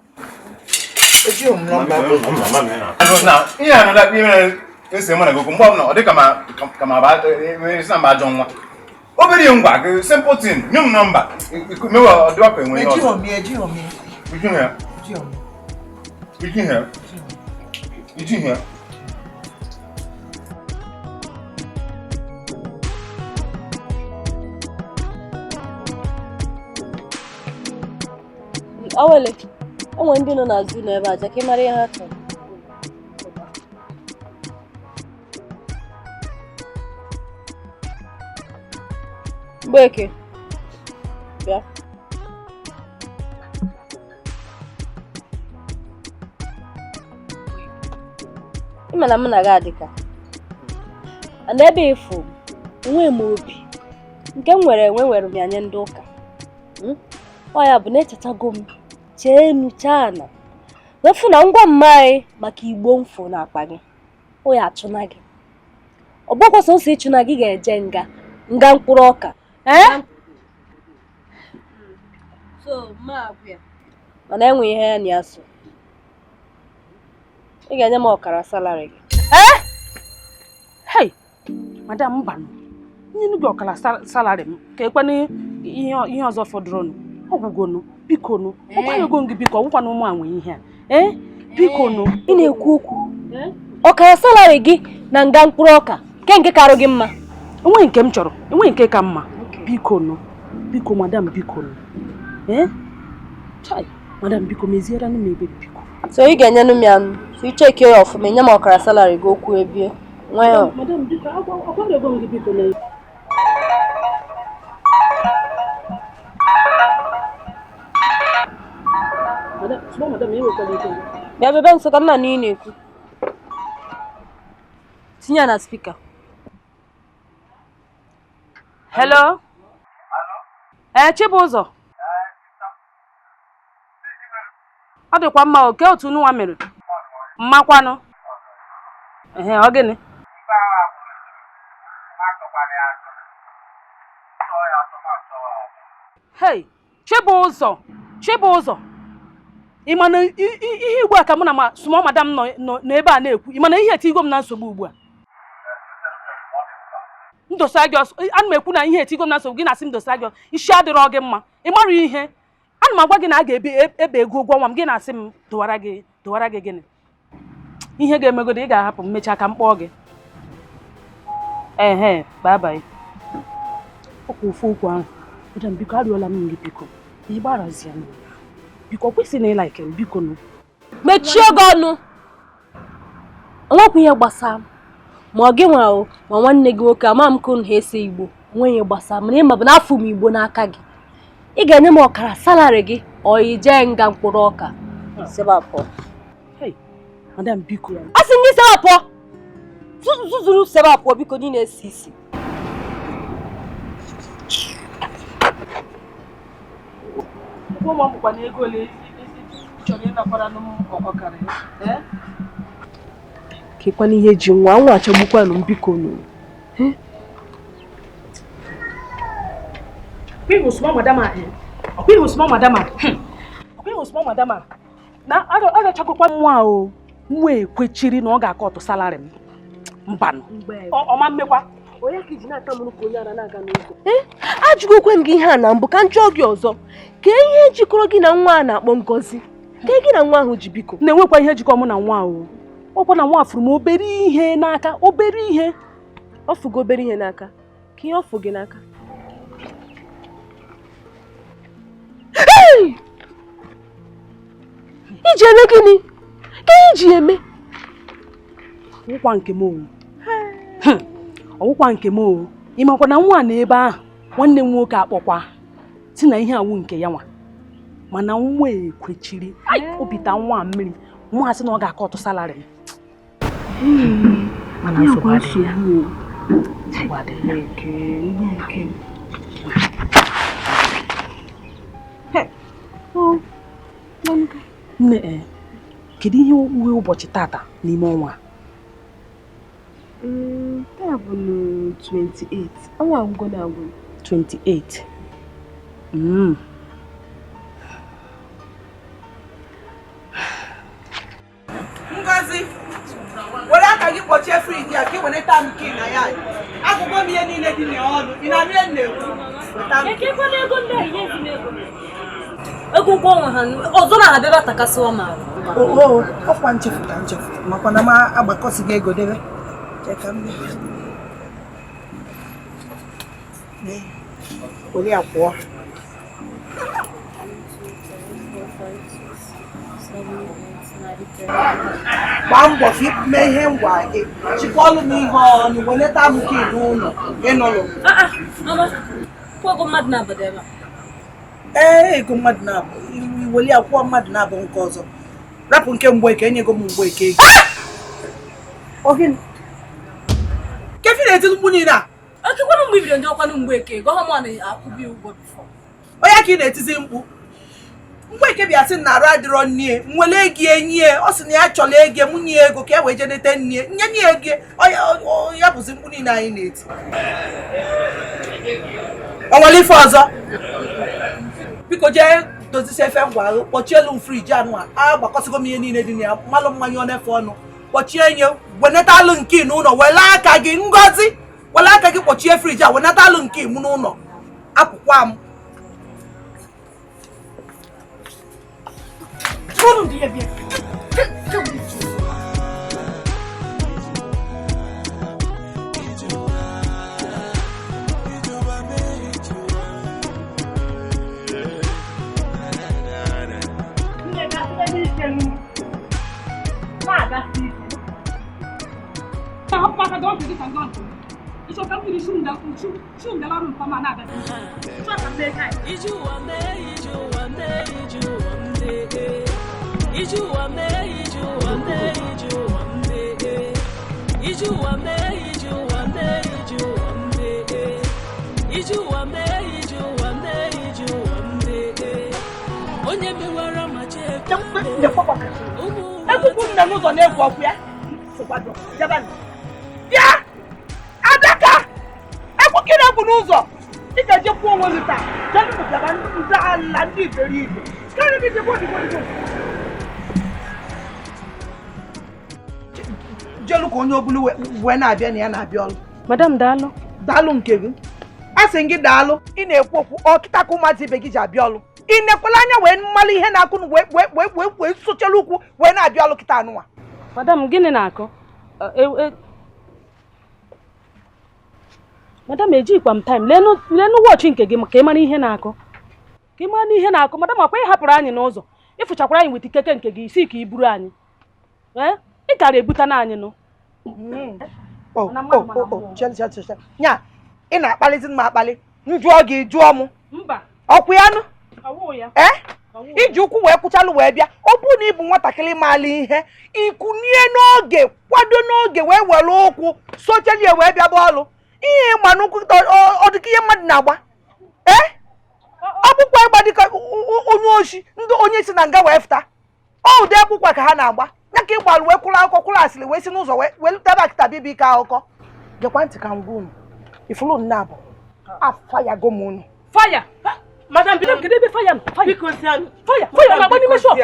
Ihe a nọda ihe ese mụ na gị okwu mgbe ọbụla ọ dị ka ma ba ajọ nwa obere ihe ngwa gị simple thing nye m nọmba mewe ọdịwa ka enwe ihe ọzọ. Ijighị ya. Awele, enwe ndị nọ n'azụ n'ebe a ka ị mara ihe ha chọrọ. Mgbeke, bịa. Ị ma na mụ na gị adịka. Ana ebe ịfụ, enwe m obi. Nke m nwere enwe nwere m ya nye ndị ụka. Ọ ya bụ na echetago m chee enu chee ana wefu na ngwa mma anyị maka igbo mfụ na akpa gị ọ ya achụna gị ọ bụkwa sọsọ ịchụna gị ga-eje nga nga mkpụrụ ọka. Mana enwe ihe ya na ya so ị ga-enye m ọkara salari gị. Hey, madam mbanụ nye gị ọkara salari m ka ekwana ihe ọzọ fọdụrụnụ ọgwụgonu bikonu ọkwanyego gị biko ọgwụkwana ụmụ anwe ihe a ee bikonu. Ị na-ekwu okwu ọkara salari gị na nga mkpụrụ ọka nke karụ gị mma. Enweghị nke m chọrọ, enweghị nke ka mma. Bikonu biko madam bikonu ee chai madam biko meziere m ebe biko. So ị ga-enyenụ m ya nụ so i cheke ya ọfụma enye m ọkara salari gị okwu ebie nwayọọ. Madam biko agwarego m gị biko na bịa bebe nso ka m na ị na-ekwu. Tinye ya na spika. Hello? Ee, Chibụzọ. Ọ dịkwa mma oke otu nwa mere. Mmakwanụ. Ehe, ọ gịnị? Hey, Chibụzọ, Chibụzọ. Ị ma na ihe ugbu a ka mụ na ma small madam nọ n'ebe a na-ekwu. Ị ma na ihe etigo m na nsogbu ugbu a. Ndosa gị ọsọ, ana m ekwu na ihe etigo m na nsogbu gị na-asị m dosa gị ọsọ. Isi adịrọ gị mma. Ị mara ihe. Ana m agwa gị na a ga-ebe ebe ego ụgwọ nwa m gị na-asị m dowara gị gịnị. Ihe ga-emegodo ị ga-ahapụ m mechaa ka m kpọọ gị. Ehe, bye bye. Ọkwa ofu okwu ahụ. Madam biko arịọla m gị biko. Ị gbarazie m. Biko ọ kwesịrị na ị like m biko nụ. Mechie gị ọnụ. Onwekwa ihe gbasara m. Ma ọ gị nwa o ma nwanne gị nwoke ama m ka unu ha ese igbo onwe ihe gbasara mana ịma bụ na afụ m igbo n'aka gị. Ị ga-enye m ọkara salari gị ọ i jee nga mkpụrụ ọka. Sebapụ. Hey, madam biko. A sị gị sebapụ. Zuzuru sebapụ biko dị na-esi isi. Ụgwọ m bụkwa na ego ole chọrọ ịnakwara m ọkara ya. Kekwana ihe ji nwa anwụ achagbukwanụ m biko nụ. Na arachagokwa nwa o nwa ekwechiri na ọ ga-akọ ọtụ salari m mbanụ ọma mmekwa. Ajụgokwe m gị ihe a na mbụ ka m jụọ gị ọzọ. Ka ihe jikọrọ gị na nwa a na-akpọ Ngozi? Ka gị na nwa ahụ ji biko? Na-enwekwa ihe jikọ mụ na nwa o. Ọkwa na nwa fụrụ m obere ihe n'aka, obere ihe. Ọ fụgo obere ihe n'aka? Ka ihe ọ fụ gị n'aka? Iji eme gịnị? Ka iji eme? Ọwụkwa nke m o. Ọwụkwa nke m o. Ị makwa na nwa na ebe ahụ nwanne m nwoke akpọkwa si na ihe awụ nke ya nwa. Mana nwa ekwechiri. Obita nwa mmiri. Nwa asị na ọ ga-akọ ọtụ salari m. Mana nsogbu adịghị ya. Nsogbu adịghị ya. Nne, kedu ihe uwe ụbọchị tata n'ime ọnwa? Taa bụ 28. Ọnwa agwụgo na agwụ. 28. Ngozi, were aka gị kpọchie friji ya ka ị weneta m kii na ya. Agụgọ m ihe niile dị n'ọnụ. Ị na-anụ ihe m na-ekwu? Ego ụgwọ ọnwa ha ọzọ na-abịa batakasịwa m arụ. Oo, ọkwa nchefu ka nchefu makwa na m agbakọsị gị ego debe. Were ya kwụọ. Gbaa mbọ ka ị mee ihe ngwa gị. Chịkọọlụ m ihe ọnụ, weleta m kii n'ụlọ ịnụlụ. Kwụọ mmadụ na-abụ ebe a. Ee, ego mmadụ na-abụ iweli ya kwụọ mmadụ na-abụ nke ọzọ. Rapụ nke Mgbeke, enyego m Mgbeke ego. Kefi na-eti mkpu niile a? Okekwanụ mgbe ibiri ndị ọkwanụ Mgbeke, gọọ m na-akwụbi ụgwọ bifọ. Onye ka ị na-etizi mkpu? Mgbeke bịa sị na arụ adịrọ nnie, nwele ego enyi ọ sị na ya chọrọ ego m nye ego ka e wee jenete nnie, nye nye ego ya bụzi mkpu niile anyị na-eti. O nwere ife ọzọ? Biko jee dozisi efe ngwa ahụ, kpọchie elu m friji anụ a, agbakọsịgo m ihe niile dị na ya, mmalụ mmanya ọ na-efe ọnụ, kpọchie nye, weneta alụ nke n'ụlọ, wele aka gị Ngozi, wele aka gị kpọchie friji a, weneta alụ nke mụ n'ụlọ, apụkwa m. N'ụzọ na-egwu ọkụ ya bịa Adaka ekwukiri egwu n'ụzọ ị ga-eje kwuo onwe gị taa jenụbịaba ndị ala ndị iberibe jelu ka onye obulu wee na-abịa na ya na-abịa ọlụ. Madam daalụ. Daalụ nke gị. A sị gị daalụ. Ị na-ekwu okwu ọkịta ka ụmụazị ibe gị ji abịa ọlụ. Ị nekwala anya wee mmalụ ihe na-akụ wee wee sochelu ụkwụ wee na-abịa ọlụ kịta anụnwa. Madam gịnị na-akọ? Madam ejikwa m time leenụ wọchị nke gị ka ị mara ihe na-akọ. Ka ị mara ihe na-akọ madam akwa ị hapụrụ anyị n'ụzọ. Ịfụchakwara anyị weta ikeke nke gị isi ka i buru anyị. Ee, ị kara ebuta na anyị nụ. Nya, ị na-akpalizi m akpali. M jụọ gị jụọ m. Mba. Ọkwụ ya nụ? Ee? Iji ụkwụ wee kwụchalụ wee bịa. Ọ bụrụ na ị bụ nwatakịrị maala ihe, ikunie n'oge, kwado n'oge wee were ụkwụ sochelie wee bịa bọọlụ. Ihe ịgba n'ụkwụ ọ dịka ihe mmadụ na-agba. Ee? Ọkpụkpọ ịgba dịka onye oshi, ndị onye si na nga wee fụta. Ọ ụdị akpụkwa ka ha na-agba. Ya ka ị gbalụ wee kwụrụ akụkọ kwụrụ asịrị wee si n'ụzọ wee lute ebe a kịta bịa ike akụkọ. Gekwa ntị ka m gwa unu. Ifulu nne abụ. Afayago m unu. Fire! Madam, kedu ebe fire nọ? Fire! Fire! Fire na-agba n'ime shop!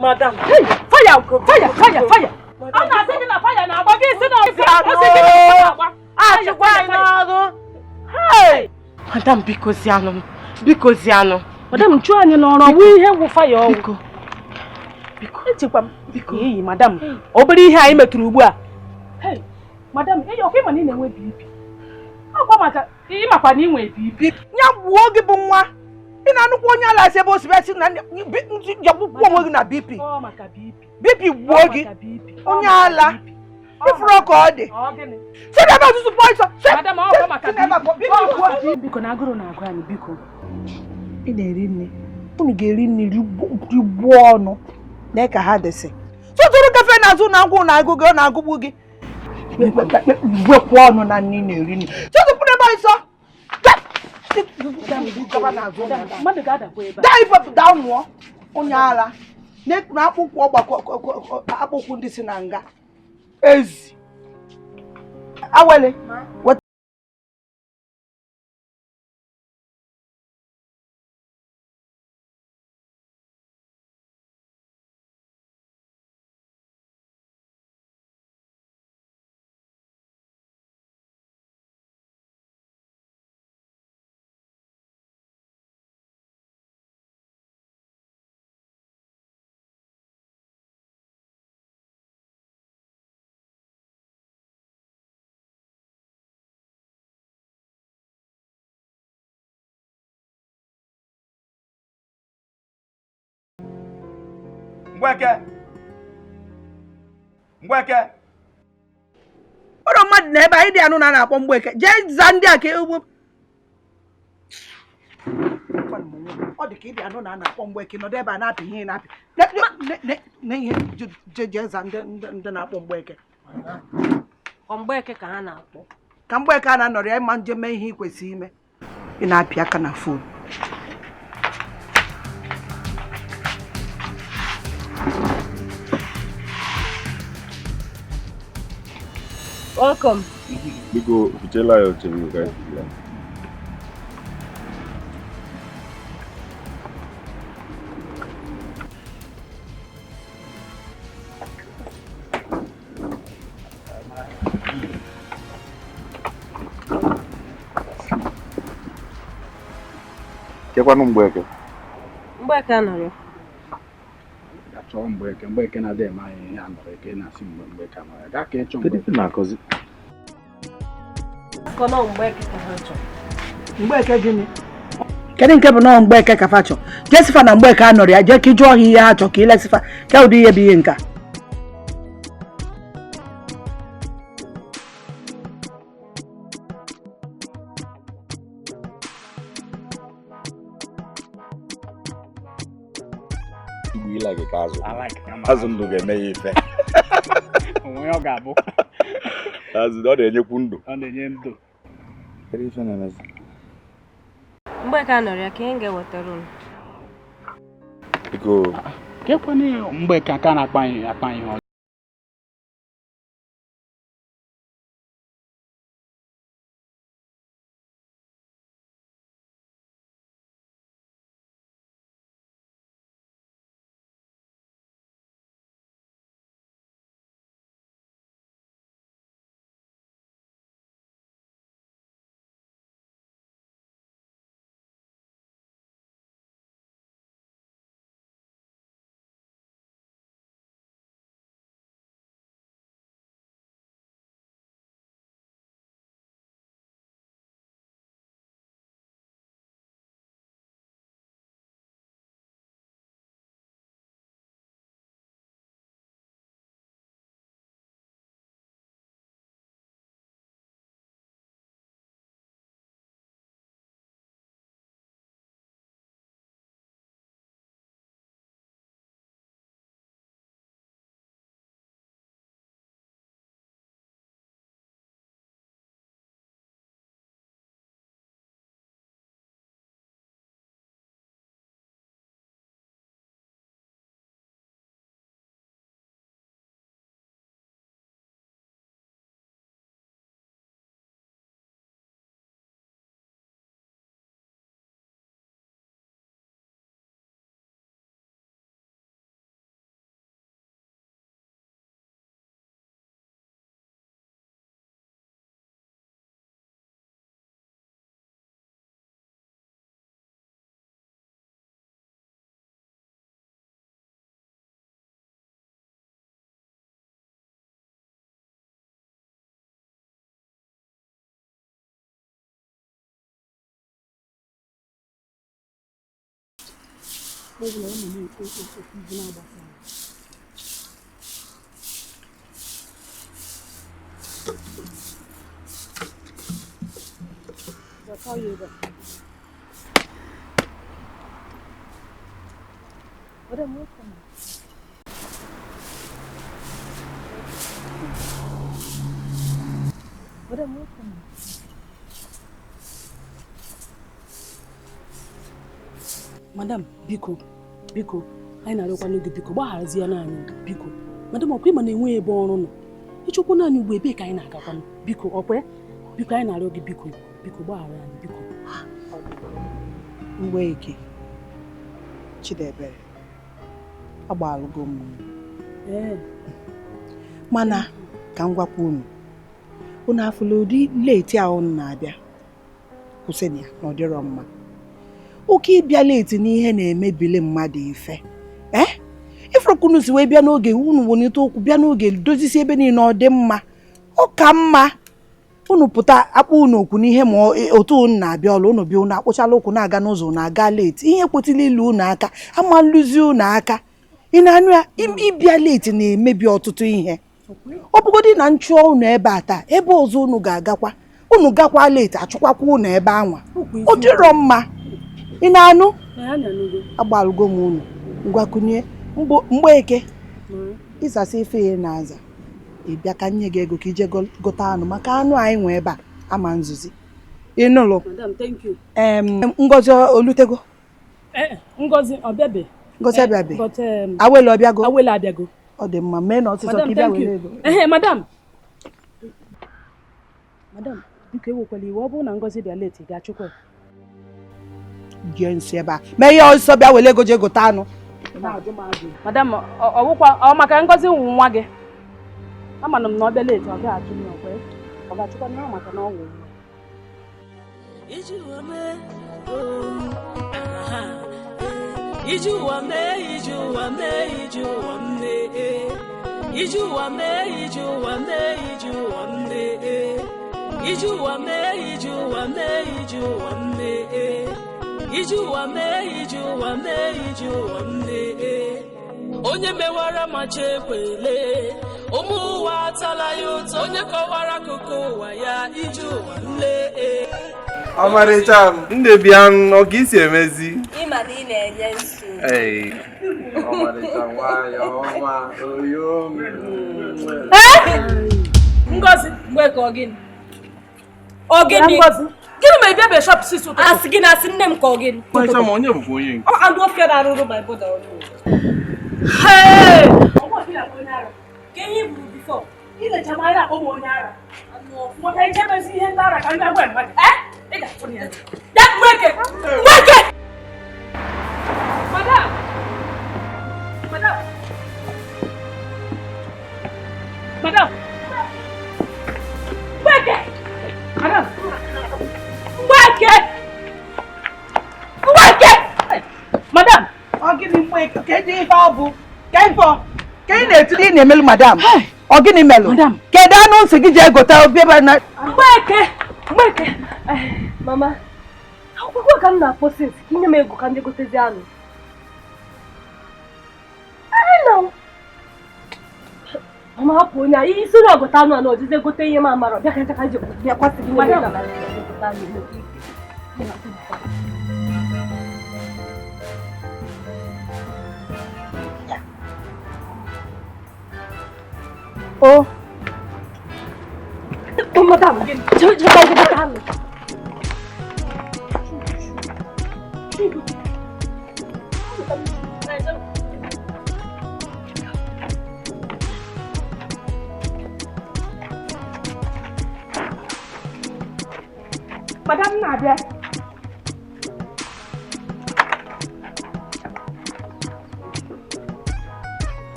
Madam. Hey! Fire! Fire! Fire! Fire! A na-asị gị na fire na-agba gị si na ọsị gị na fire na-agba. Achịkwa anyị n'ọrụ. Hey! Madam, biko zianụ. Biko zianụ. Madam, chụọ anyị n'ọrụ ọ bụ ihe wụ fire ọwụ. Biko. Biko. Echekwa m. Biko. Eyi, madam. Obere ihe anyị metụrụ ugbu a. Hey! Madam, eyi ọkwa ịma na ị na-enwe BP. Ọkwa maka ịmakwa na ị nwee BP. Ya gbuo gị bụ nwa. Ị na-anụkwa onye ala asị ebe o si bịa sị na jọgbukwu onwe gị na BP. BP gbuo gị. Onye ala. Ifuru ka ọ dị. Si n'ebe ọtụtụ pọịsọ. Si biko na agụrụ na-agụ anyị biko. Ị na-eri nri. Unu ga-eri nri rigbuo ọnụ. Na ka ha dịsị. Tụtụrụ kafe n'azụ na agwụ na-agụ gị ọ na-agụgbu gị. Wekwa ọnụ na nri na-eri nri. Tụtụpụ n'ebe ọsọ. Mmadụ ga-adakwa ebe a. Daa ifepụ daa nụọ. Onye ala. Na akpụkwụ ọgbakọ akpụkwụ ndị si na nga. Ezi. Awele. Mgbeke! Mgbeke! Ụlọ mmadụ na ebe anyị dị anụ na na-akpọ Mgbeke. Jee za ndị a ka egwu. Ọ dị ka ịdị anụ na na-akpọ Mgbeke nọdụ ebe a na-apị ihe na-apị. Na ihe jee za ndị na-akpọ Mgbeke. Ọ Mgbeke ka ha na-akpọ. Ka Mgbeke a na-anọrọ ya ịma nje mee ihe ị kwesịrị ime. Ị na-apị aka na fon. Welcome. Biko, fichela ya oche m ka anyị. Kekwanụ Mgbeke? Mgbeke anọrọ ya. Achọọ Mgbeke, Mgbeke na-adị eme anyị ihe anọrọ eke na-asị mgbe Mgbeke anọrọ ya. Gaa ka ịchọ Kedu ife na-akọzi? Mgbeke ka ha chọrọ. Mgbeke gịnị? Kedu nke bụ nọọ Mgbeke ka fa chọọ? Jee sifa na Mgbeke anọrọ ya, jee ka ị jụọ ha ihe ha chọọ ka ilesifa ka ụdị ihe bụ ihe nke a. Azụ ndụ ga-eme ya ife. Onwe ọ ga-abụ. Azụ ọ na-enyekwu ndụ. Ọ na-enye ndụ. Kedu ife na-emezi? Mgbeke anọrọ ya ka ihe ga-ewetara unu. Biko. Kekwanụ Mgbeke aka na-akpa anyị ọjọọ. Mgbe ọbụla ọ nọ na-ekwu okwu ibu na-agbasa ya. Zaka ya ebe a. Madam, welcome. Madam, welcome. Madam, biko, biko, anyị na-arịọkwanụ gị biko, gbagharazie naanị biko. Madam, ọkwa ịma na enweghị ebe ọrụ nọ. Ịchọkwa naanị ugbo ebee ka anyị na-agakwanụ. Biko, ọkwa ya? Biko, anyị na-arịọ gị biko, biko gbaghara anyị biko. Mgbeke, Chidebere, agbaalụgo m. Mana ka m gwakwa unu, unu afụla ụdị leeti ahụ unu na-abịa, kwụsịnụ ya na ọ dịrọ mma. Oke ịbịa leeti n'ihe na-emebili mmadụ ife. Ifụrụkunu si wee bịa n'oge, unu wonite ụkwụ bịa n'oge dozisi ebe niile ọ dị mma. Ọ ka mma unu pụta akpọ unu okwu n'ihe ma otu unu na-abịa ọlụ, unu bịa unu akpụchala ụkwụ na-aga n'ụzọ unu aga leeti. Ihe kwetịrị ilu unu aka ama nlụzi unu aka. Ị na-anụ ya? Ịbịa leeti na-emebi ọtụtụ ihe. Ọ bụgodị na nchụọ unu ebe a taa, ebe ọzọ unu ga-agakwa, unu gakwa leeti achụkwakwa unu ebe anwa. Ọ dịrọ mma. Ị na-anụ? Agbalụgo m unu. Ngwa kunye Mgbeke, ịzasa ife ya na-aza, ị bịa ka nye gị ego ka ije gote anụ, maka anụ anyị nwe ebe a ama nzuzi. Ị nụlụ? Madam, thank you. Ngozi olutego? Ngozi ọbịabe. Ngozi abịabe. Awele ọbịago? Awele abịago. Ọ dị mma, mee na ọsịsọ ka ị bịa were ego. Madam. Madam, biko ewekwala iwe, ọ bụrụ na Ngozi bịa late, ị ga-achụkwa ya. Jee nso ebe a, mee ihe ọsọ bịa were ego jee gote anụ. Madam, ọ bụkwa ọ maka Ngozi wụ nwa gị. Ama m na ọ bịa late, ọ ga-achụ m ọkwa. Ọ ga-achụkwa na maka na ọ wụ nwa. Iji ụwa mee, iji ụwa mee, iji ụwa mee, iji ụwa mee, iji ụwa mee, iji ụwa mee, iji ụwa mee, iji ụwa mee, iji ụwa mee, iji ụwa mee, iji ụwa mee, iji ụwa mee, iji ụwa mee. Onye mewara ma chekwele, ụmụ ụwa atala ya ụtọ. Onye kọwara akụkọ ụwa ya, iji ụwa nle. Ọmarịcha m, ndị bịa ọ ka isi emezi. Ịma na ị na-enye nsogbu. Ee, ọmarịcha nwayọ ọma oyo m. Ngozi, mgbe ka ọ gịnị? Ọ gịnị? Ngozi, gịnị ma ị bịa shop 6 ụtụtụ? Asị gị na asị nne m ka ọ gịnị? Ọmarịcha m, onye bụkwa onye nke? Ọ anụ ọfịa na-arụrụ my brother ọrụ. Hey! Ka ihe buru before. Ị na-eche m anya akpọ m onye ara. Maka ichebezi ihe ndị ara ka ndị agwa mmadụ. Ị ga-atụ ya. Ya Mgbeke! Mgbeke! Madam! Madam! Madam! Mgbeke! Madam! Mgbeke! Mgbeke! Madam! Ọ gịnị Mgbeke? Kedu ife ọ bụ? Ka ife ọ? Ka ị na-etuli ị na-emelu madam? Ọ gịnị melụ? Kedu anụ nsị gị ji egote obi ebe na Mgbeke! Mgbeke! Mama, akwụkwọ ka m na-akpọ sins ka inye m ego ka m je gotezi anụ. Mama, hapụ onye a, isi na ọgọta anụ anụ ọjịze gote ihe m amara, bịa ka ncha ka nje bịa kwasị gị nye m ego ka m gote anụ. O. Madam, je ka gote anụ. Madam na-abịa.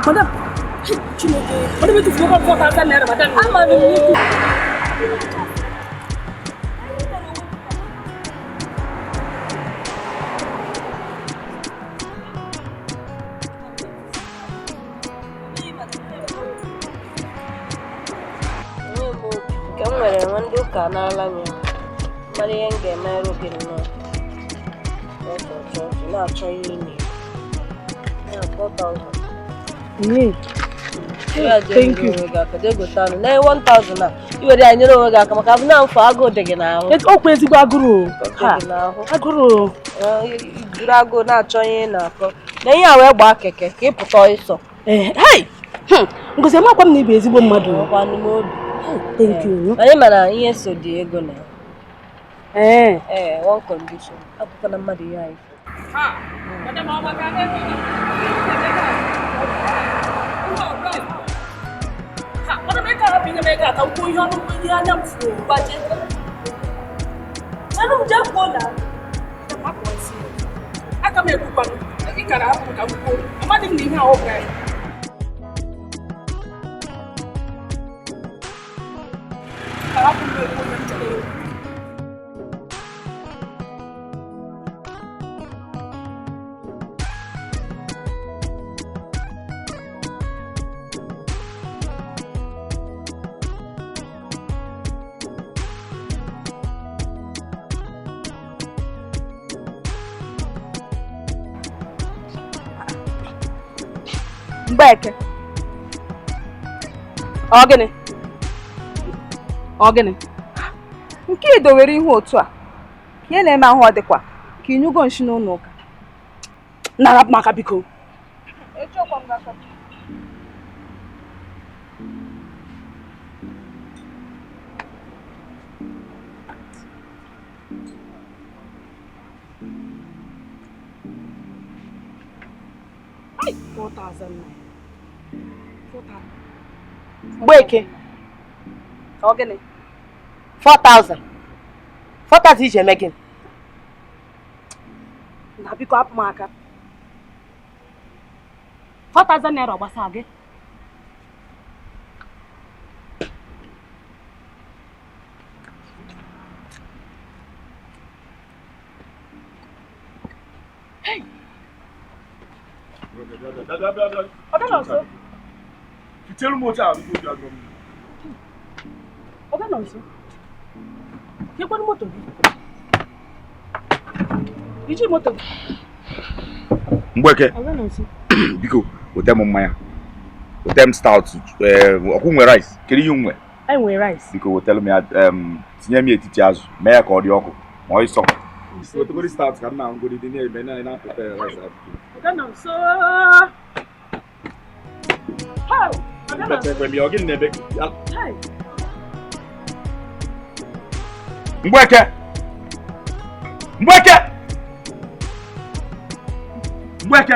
Madam, Chineke, madam etufuo kwa 4,000 naira, madam. Ama m nnukwu. Nke m nwere nwe ndị ụka Anarala m ya. Mara ihe m ga-emerụ gị nnọọ. Ọchọ na-achọ ihe ị na-eri. Ya 4,000. Thank you. Na 1,000 a i were ya nyere onwe gị aka maka abụ na mfọ agụụ dị gị n'ahụ. Okwu ezigbo agụrụ. Agụrụ. Jiri agụụ na-achọ ihe ị na-akọ. Na ihe a wee gbaa keke ka ị pụta ịsọ. Hey! Ngozi, amakwa m na ị bụ ezigbo mmadụ. Ọkwanụ m obi. Thank you. Anyị mara ihe so dị ego na. Ee, one condition. Akwụkwọ na mmadụ ihe anyị. Mgbeke. Ọ gịnị? Ọ gịnị? Nke i dowere ihu otu a ka ihe na-eme ahụ ọ dịkwa ka ịnyụgo nshi n'ụlọ ụka. Nara maka biko. Ai, 4,000 naira. Mgbeke. Ọ gịnị? 4,000. 4,000 iji eme gịnị? Na biko hapụ m aka. 4,000 naira ọ gbasara gị? Hey! Ọ nọ nso. Kekwanu moto gị. Iji moto gị. Mgbeke. Biko, weta m mmanya. Weta m stout. Ọkwụ nwe rice. Kedu ihe nwe? Anyị nwere rice. Biko wetelu m ya, tinye m etiti azụ, mee ya ka ọ dị ọkụ. Ma ọ ịsọ. Wetegori stout ka m na-ahụgodi dị na-eme na na-prepare rice. Ọ nọ nso. Mgbeke! Mgbeke! Mgbeke!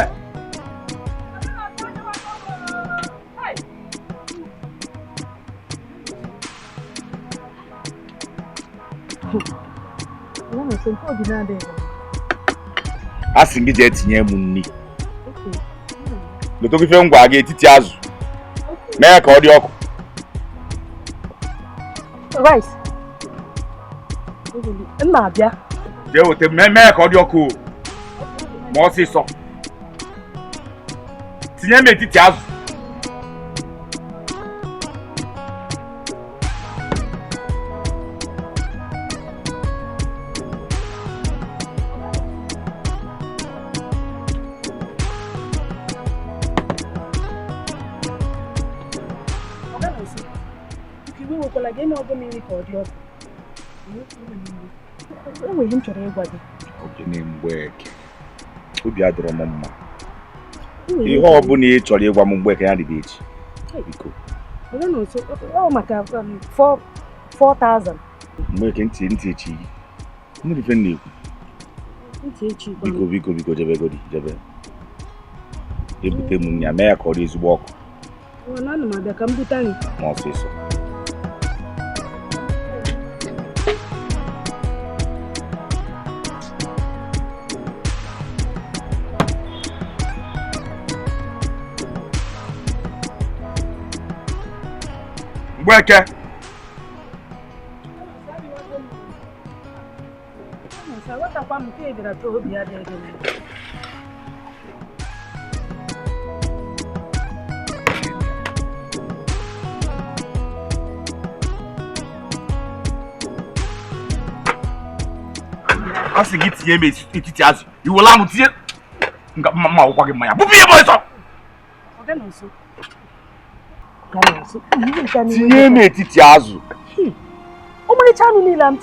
A sị gị jee tinye m nri. Gote ife ngwa gị etiti azụ. Mee ka ọ dị ọkụ. Rice. M na-abịa. Jee weta mee ka ọ dị ọkụ ma ọsịsọ. Tinye m etiti azụ. Enweghị m chọrọ ịgwa gị. Ogene Mgbeke, obi adịrọ m mma. Ihe ọ bụla ị chọrọ ịgwa m Mgbeke ya dịbe echi. Biko. Ọ maka 4,000. Mgbeke ntị echi. Ndị ife na-ekwu. Ntị echi. Biko biko biko jebe godi jebe. Ebute m ya mee ya ka ọ dị ezigbo ọkụ. Ọ na ana m abịa ka m bute anyị. Ma ọsịsọ. Mgbeke! A sị gị tinye m etiti azụ. Iwela anụ tinye. Nga mma akwụkwọ gị mmanya. Bupụ ihe ọsọ. Tinye m etiti azụ. Ọmarịcha anụ niile m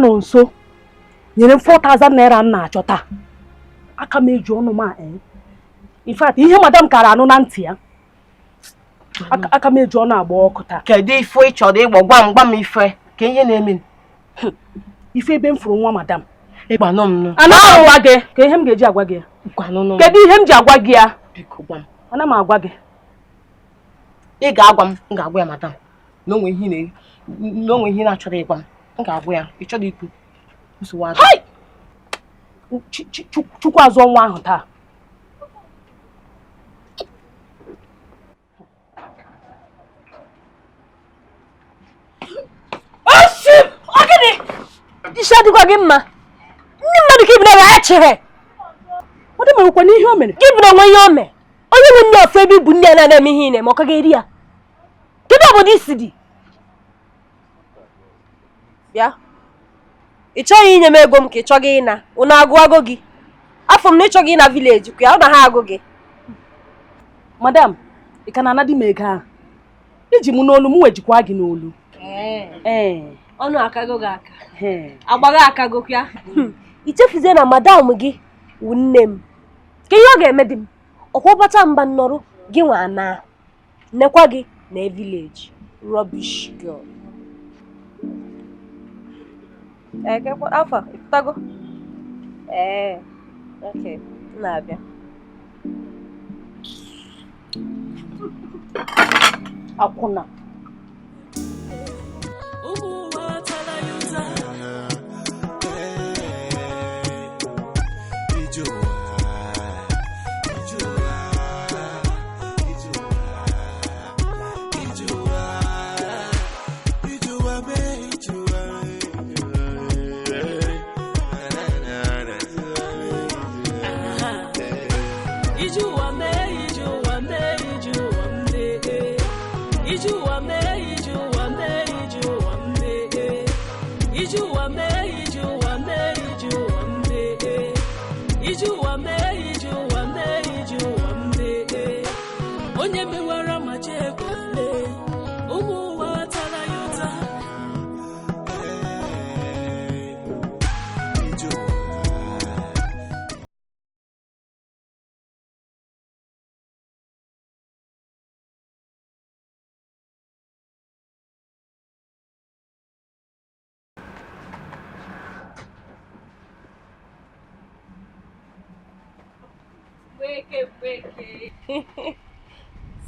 nọ nso nyere m 4000 naira m na-achọ taa. Aka m eji ọnụ m a in fact ihe madam kara anụ na ntị ya aka m eji ọnụ agba ọkụ taa. Kedu ife ị chọrọ ịgba? Gwa m ife ka ihe na-eme. Ife ebe m fụrụ nwa madam. Ịgbanụ m nụ. Ana m agwa gị ka ihe m ga-eji agwa gị ya. Kedu ihe m ji agwa gị ya? Biko gwa m. Ana m agwa gị. Ị ga-agwa m, m ga-agwa ya madam. Na o nwe ihe na-achọrọ ịgwa m. M ga-agwa ya, ị chọrọ ikwu. Nsogbu adị. Chukwu azụ ọnwa ahụ taa. Isi adịkwa gị mma. Ndị mmadụ ka ibina ya chere. Ọ dị merekwa n'ihe o mere. Gị bụ na onwe ihe o mere. Onye nwe nne ofu ebe ibu nne ya na-eme ihe ị na-eme, ọ ka ga-eri ya. Kedu obodo isi dị? Bịa. Ị chọghị inye m ego m ka ị chọghị ịna. Unu agụago gị. Afọ m na ịchọghị ịna vileji kwa ya, ọ na ha agụ gị. Madam, ị ka na-ana di m ego ahụ? Iji m n'olu, m wejikwa gị n'olu. Ee. Ọnụ akago gị aka. Agbago akago kwa. I chefuzie na madam gị wụ nne m. Ka ihe ọ ga-eme di m? Ọkwa ọbata mba nnọrụ gị nwa ana. Nnekwa gị na vileji. Rubbish girl. Alpha, ịpụtago? Ee, okay, m na-abịa. Akwụna.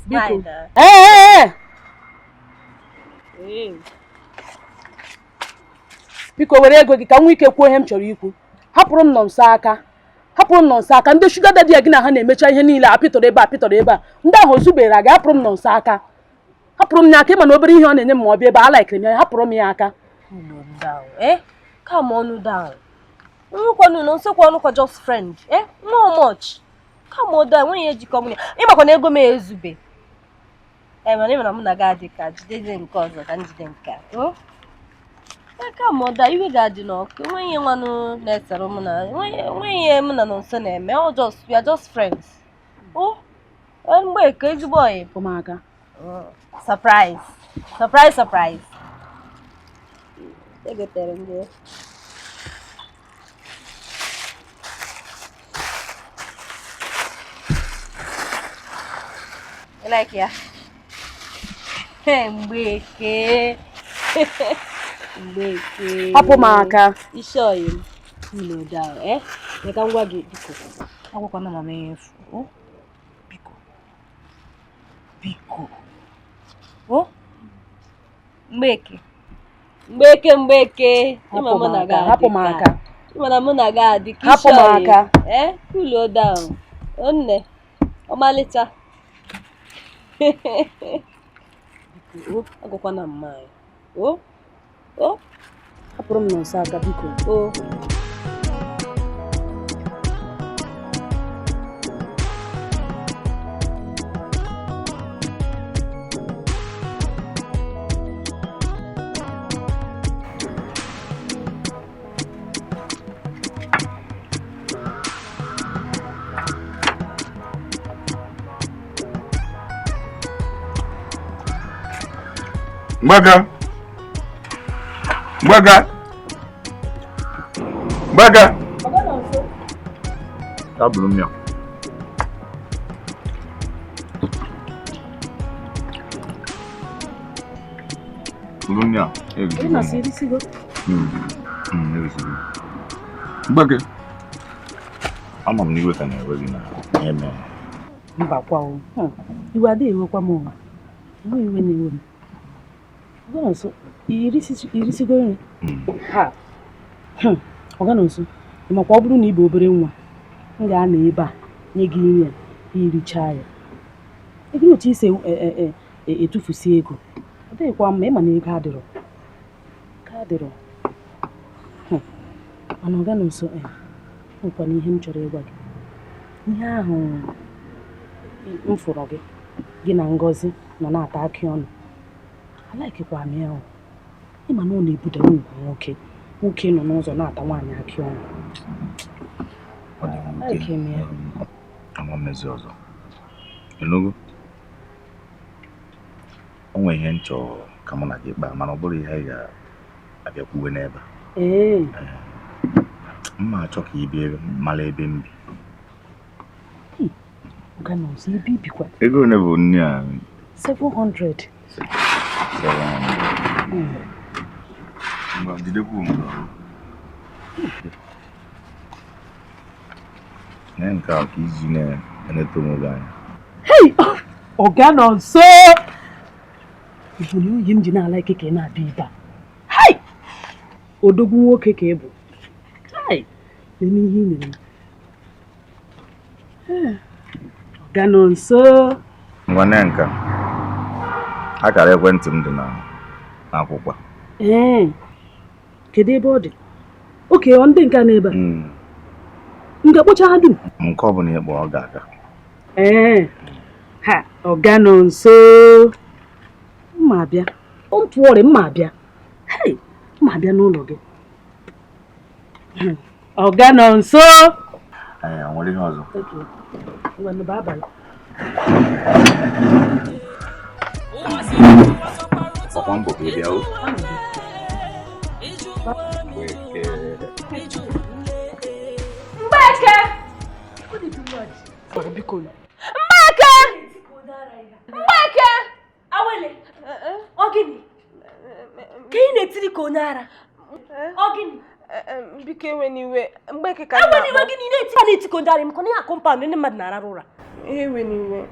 Biko. Ee. Biko were ego gị ka m nwee ike kwuo ihe m chọrọ ikwu. Hapụrụ m nọ nso aka. Hapụrụ m nọ nso aka. Ndị shuga dadi ya gị na ha na-emecha ihe niile apịtọrọ ebe a apịtọrọ ebe a. Ndị ahụ ozubere gị, hapụrụ m nọ nso aka. Hapụrụ m ya aka, ịma na obere ihe ọ na-enye m ma ọ bịa ebe a laikiri m ya, hapụrụ m ya aka. Come on down. Nkwanu no nso kwanu kwa just friend. No much. Come on down. When you ejikọ m ya. Ịmakwa na ego m ezube. Mana ịma na mụ na gị adị ka jide nke ọzọ ka njide nke a. Come on down. Iwe ga-adị n'ọkụ. Enweghị ihe nwanụ na-esere mụ na enweghị ihe mụ na nọ nso na-eme. All just we are just friends. Oh, mgbe ka ezigbo ọyị. Ụmụaka. Surprise. Surprise, surprise. Egotere m gị. You like ya? Mgbeke. Mgbeke. Hapụ m aka. Isi oyi m. Cool down, eh? Ka m gwa gị biko. Agwakwana mama ihe efu. Oh? Biko. Biko. Oh? Mgbeke. Mgbeke Mgbeke. Hapụ m aka, hapụ m aka. Ịma na mụ na gị adị ka Hapụ m aka. Eh, cool down. Nne, ọmalịcha. O, agwakwana mma anyị. O, o. Hapụrụ m Nonso aka biko. O. Mgbaka! Mgbaka! Mgbaka! Abụrụ m ya. Bụrụ m ya. Erisigo. Erisigo. Mgbaka! Ama m na iwe ka na-ewe gị na eme. Mba kwa o. Iwe adịghị ewekwa m ụwa. Enweghị iwe na-ewe m. Ọga Nonso, irisigo nri? Ha. Ọga Nonso, ị makwa ọ bụrụ na ị bụ obere nwa, m ga-anọ ebe a nye gị nri a, irichaa ya. Ego otu isi etufusi ego. Ọ dịghịkwa mma, ịma na ego adịrọ. Ego adịrọ. Mana Ọga Nonso, nwekwana ihe m chọrọ ịgwa gị. Ihe ahụ m fụrụ gị, gị na Ngozi nọ na-ata akị ọnụ. Alaikikwa m ya o. Ịma na ọ na-ebuda ugwu nwoke. Nwoke nọ n'ụzọ na-ata nwaanyị akị ọnụ. Ọ dị mwute. Ama mmezi ọzọ. Ịnụgo? O nwere ihe m chọrọ ka mụ na gị kpaa, mana ọ bụrụ ihe anyị ga-abịakwuwe n'ebe a. Ee. M ma achọ ka ị bịa mara ebe m bi. Ọga Nonso, ebe ibikwa? Ego ole bụ nri a? 700. 700. Ngwa, jidekwa onwe gị. Nee nke a ka iji na-eneta onwe gị anya. Hey! Ọga Nonso! Ịhụrụ oyi m ji na-ala ike ka ị na-abịa ebe a. Hey! Odogwu nwoke ka ị bụ. Hey! Nene ihe ị nyere m. Ọga Nonso! Ngwa, nee nke a. Akara ekwentị m dị n'akwụkwọ. Ee, kedu ebe ọ dị? Oke, ọ ndị nke a n'ebe a? M ga-akpọcha ha dum? Nke ọ bụla ị kpọrọ ọ ga-aga. Ee, ha, Ọga Nonso. Mma abịa. Don't worry, mma abịa. Hey, mma abịa n'ụlọ gị. Ọga Nonso. Ee, o nwere ihe ọzọ? Okay. Ngwanụ, bye bye. Ọkwa mbọ ka ị bịa o. Mgbeke! Mgbeke! Mgbeke! Awele! Ọ gịnị? Ka ị na-etiri ka onye ara? Ọ gịnị? Biko ewe n'iwe. Mgbeke ka Ewe n'iwe gịnị na-eti ka onye ara? Maka na ya kọmpaụnd ndị mmadụ na-ararụ ụra. Ewe n'iwe.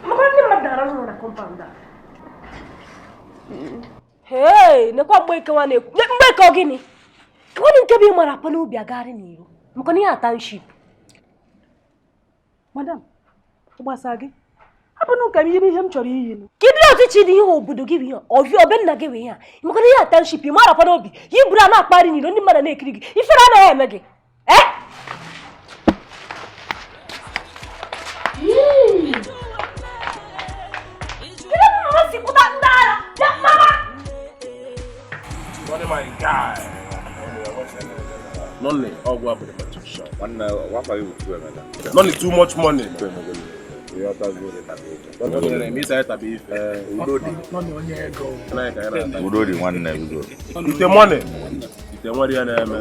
Maka ndị mmadụ na-ararụ ụra na kọmpaụnd a. Hey, nekwa Mgbeke nwa na-ekwu. Mgbeke ọ gịnị? Kewanụ nke bụ ị mara apa n'obi agagharị n'iro. Maka na ya township. Madam, ọ gbasara gị? Hapụnụ ka m yiri ihe m chọrọ iyi. Kedu ọchịchị dị ihe obodo gị bụ ihe ọvịa obe nna gị bụ ihe a? Maka na ya township ị mara apa n'obi, yi buru a na-akpagharị n'iro, ndị mmadụ na-ekiri gị. Ifere anaghị eme gị. Eh? Kedu ebe mama si kpụta ndị agha? Bịa, mama! Money, my guy. Nonly, all go up with the magician. Nonly too much money. Udo dị nwanne udo. Ite money. Ite nwere ya na-eme.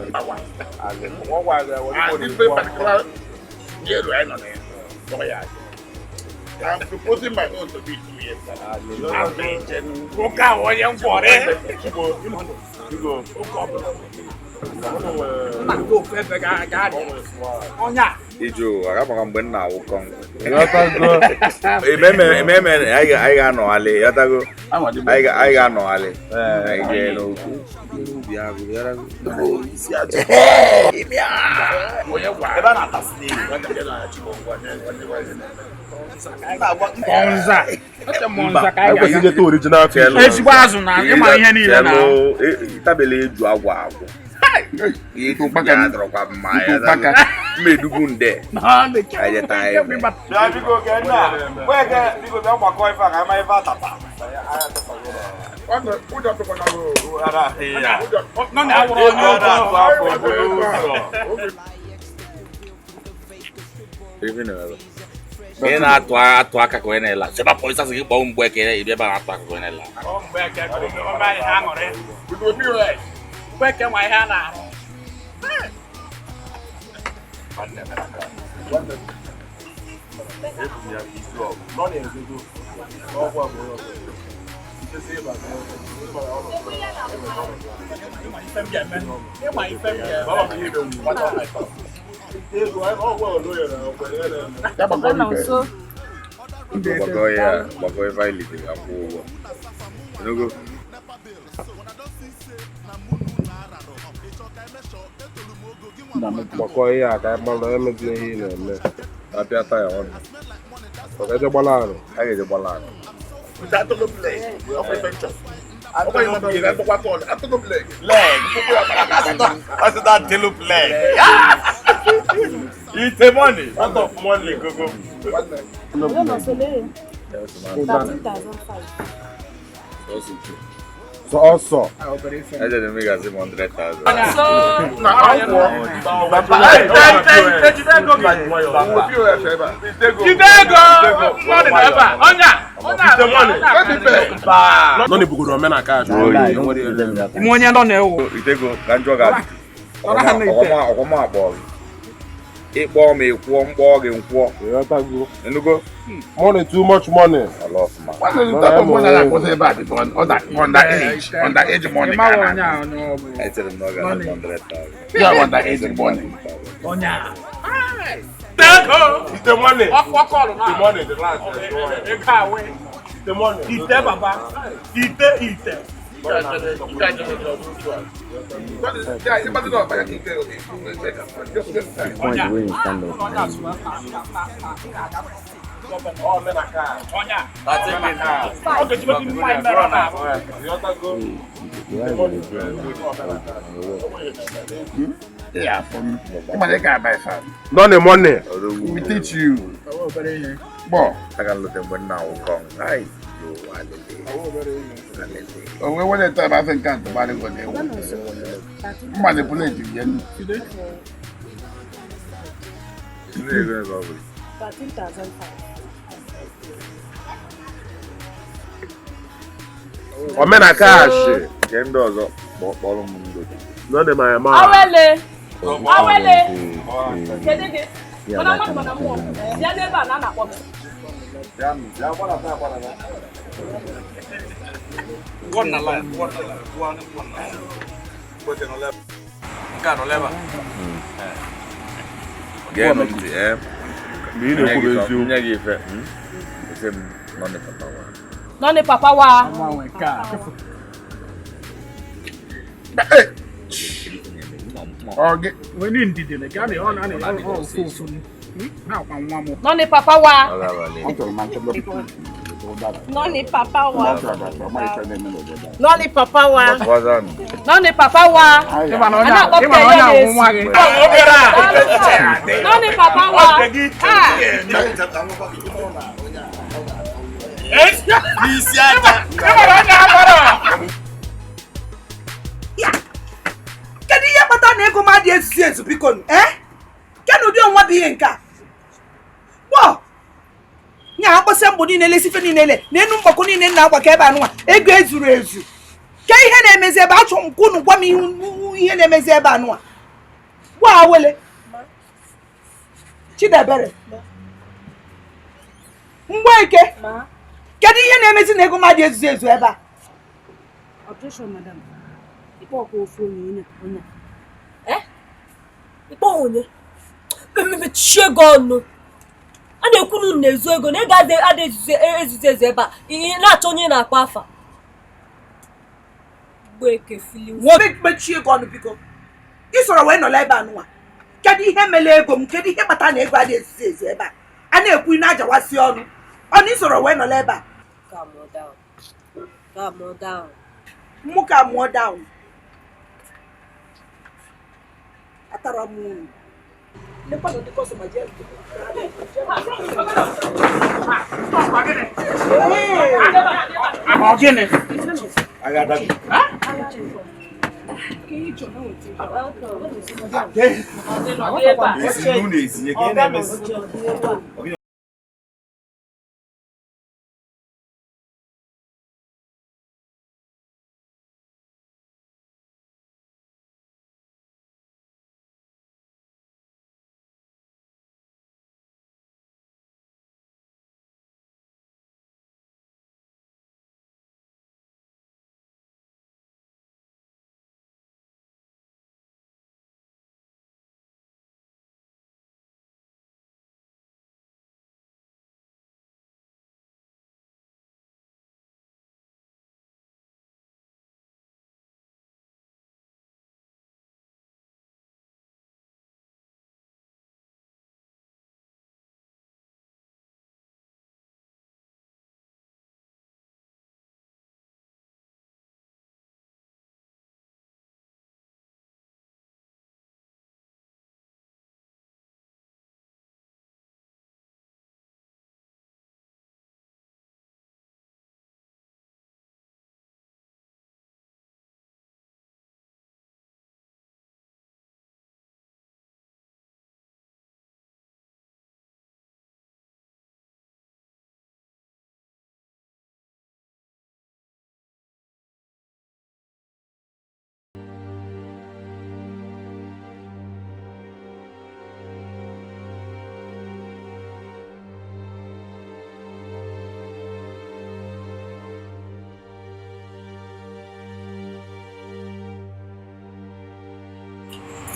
I'm proposing my own to be 2 years. Ije ụwa agamaghị mgbe m na-awụkọ ememe anyị ga-anọghalị yọtago anyị ga-anọghalị anyị jee n'ubi agụ ezigbo azụ na ịma ihe niile na tabele eju agwụ agwụ mmedugu nde ị na-atụ aka ka onye na-ele sebe pọlịsị asị gị kpọọ mgbe ka ị bịa ebe a na-atụ aka ka onye na-ele Mgbeke nwa ihe a na-arụ. Gbakọ ife anyị litere akwụ ụgwọ. Enugo? Gbakọ ihe a ka anyị gbalụ emezila ihe ị na-eme apịa taya ọnụ ọ ga-eje gbala arụ a ga-eje gbala arụ. That's that antelope leg. It's a money. Out of money, go go. 13,500. So also, I didn't make us 100,000. Ịkpọọ m ịkwụọ mkpọọ gị nkwụọ. Enugo? Money, too much money. A lot of money. Underage money. I tell him no, I got 100,000. Yeah, underage money. The money. The money, the last. The money. Ite baba. Ite ite. None money. We teach you. I can look at when now come. Oh, we want to talk about the can't manipulate again. 13,500. Omena cash. Nke ndị ọzọ kpọrọ m ndo. None my man. Awele. Awele. Kedu gị? Mana mmadụ mana mmụọ. Bịa n'ebe a na a na-akpọ gị. Gee m ntị, eh? Nye gị ife. Ese m nọnị papa wa. Nọnị papa wa. Nọnị papa wa. Nọnị papa wa. Nọnị papa wa. Nọnị papa wa. A na-akpọpụta ya n'ezi. Nọnị papa wa. Kedu ihe kpatara na ego m adịghị ezuzi ezu biko nụ? Eh? Kedu ụdị onwa bụ ihe nke a? Wọ! Nya akpọsịa mbọ niile lesi ife niile le na enu mgbakọ niile na agbakọ ebe anụnwa ego ezuru ezu. Ke ihe na-emezi ebe achọ m ka unu gwa m ihe na-emezi ebe anụnwa. Gwa Awele. Chidebere. Mgbeke. Kedu ihe na-emezi na ego m adịghị ezuzi ezu ebe a? Objection, madam. Ikpọ ọkwa ofu onye onye. Eh? Ikpọ onye? Mechie gị ọnụ. A na-ekwu na unu na-ezu ego na ego adị ezuzo ezu ebe a. Ị na-achọ onye na-akpọ afa. Mgbeke fili. Mechie ego ọnụ biko. Ị sọrọ wee nọrọ ebe a nụnwa. Kedu ihe mere ego m? Kedu ihe kpatara na ego adị ezuzo ezu ebe a? A na-ekwu ị na-ajawasị ọnụ. Ọnụ ị sọrọ wee nọrọ ebe a. Calm down. Calm down. Mụ ka mụọ down. Atara m unu. Lekwanụ ndị kọstọma jee. Ọ gịnị? Esi n'ụlọ ezinye ka ị na-emesi.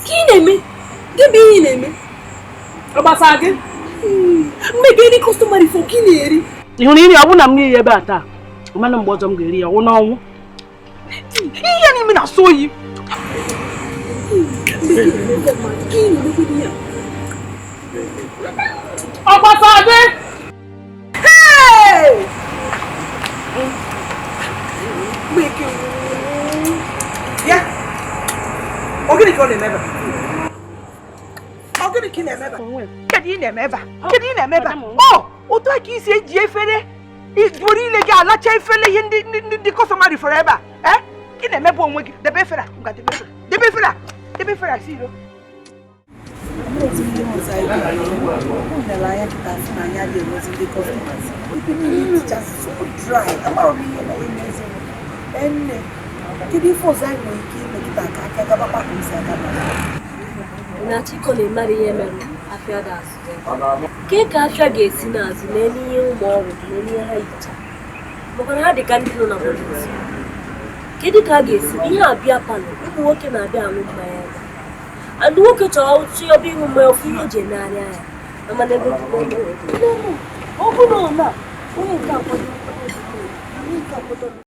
Ka ị na-eme? Gị bụ ihe ị na-eme? Ọ gbasara gị? Mgbe gị eri kọstọma ifo ka ị na-eri. Ị hụrụ iri ọ bụ na m na-eri ebe a taa, mana mgbe ọzọ m ga-eri ya ọnwụ n'ọnwụ. Ihe n'ime na-asọ oyi. Ọ gbasara gị? Ya. Ọ gịnị ka ọ na-eme ebe a? Ọ gịnị ka ị na-eme ebe a? Kedu ị na-eme ebe a? Kedu ị na-eme ebe a? Ọ otu a ka isi eji efere were ile gị alacha efere ihe ndị kọstọma rifọrọ ebe a. Ee? Ị na-emebu onwe gị. Debe efere a. Ngwa debe efere. Debe efere a. Debe efere a si iro. Kedu ife ọzọ anyị nwere ike ime kịta ka aka gabakwa ka isi aga Na Chiko na-emara ihe mere afịa ga-azụ. Ke ka afịa ga-esi n'azụ n'elu ihe ụmụ ọrụ n'elu ihe ha yicha. Maka na ha dị ka ndị nọ na polisi. Kedu ka a ga-esi ihe abịa palọ ụmụ nwoke na-abịa aṅụ mmanya ebe a. Andị nwoke chọrọ ọchị ọbịa ịṅụ mmanya ofu ihe o ji enegharị anya. Mana ego ọ bụrụ na onye nke akwado onye nke akwado.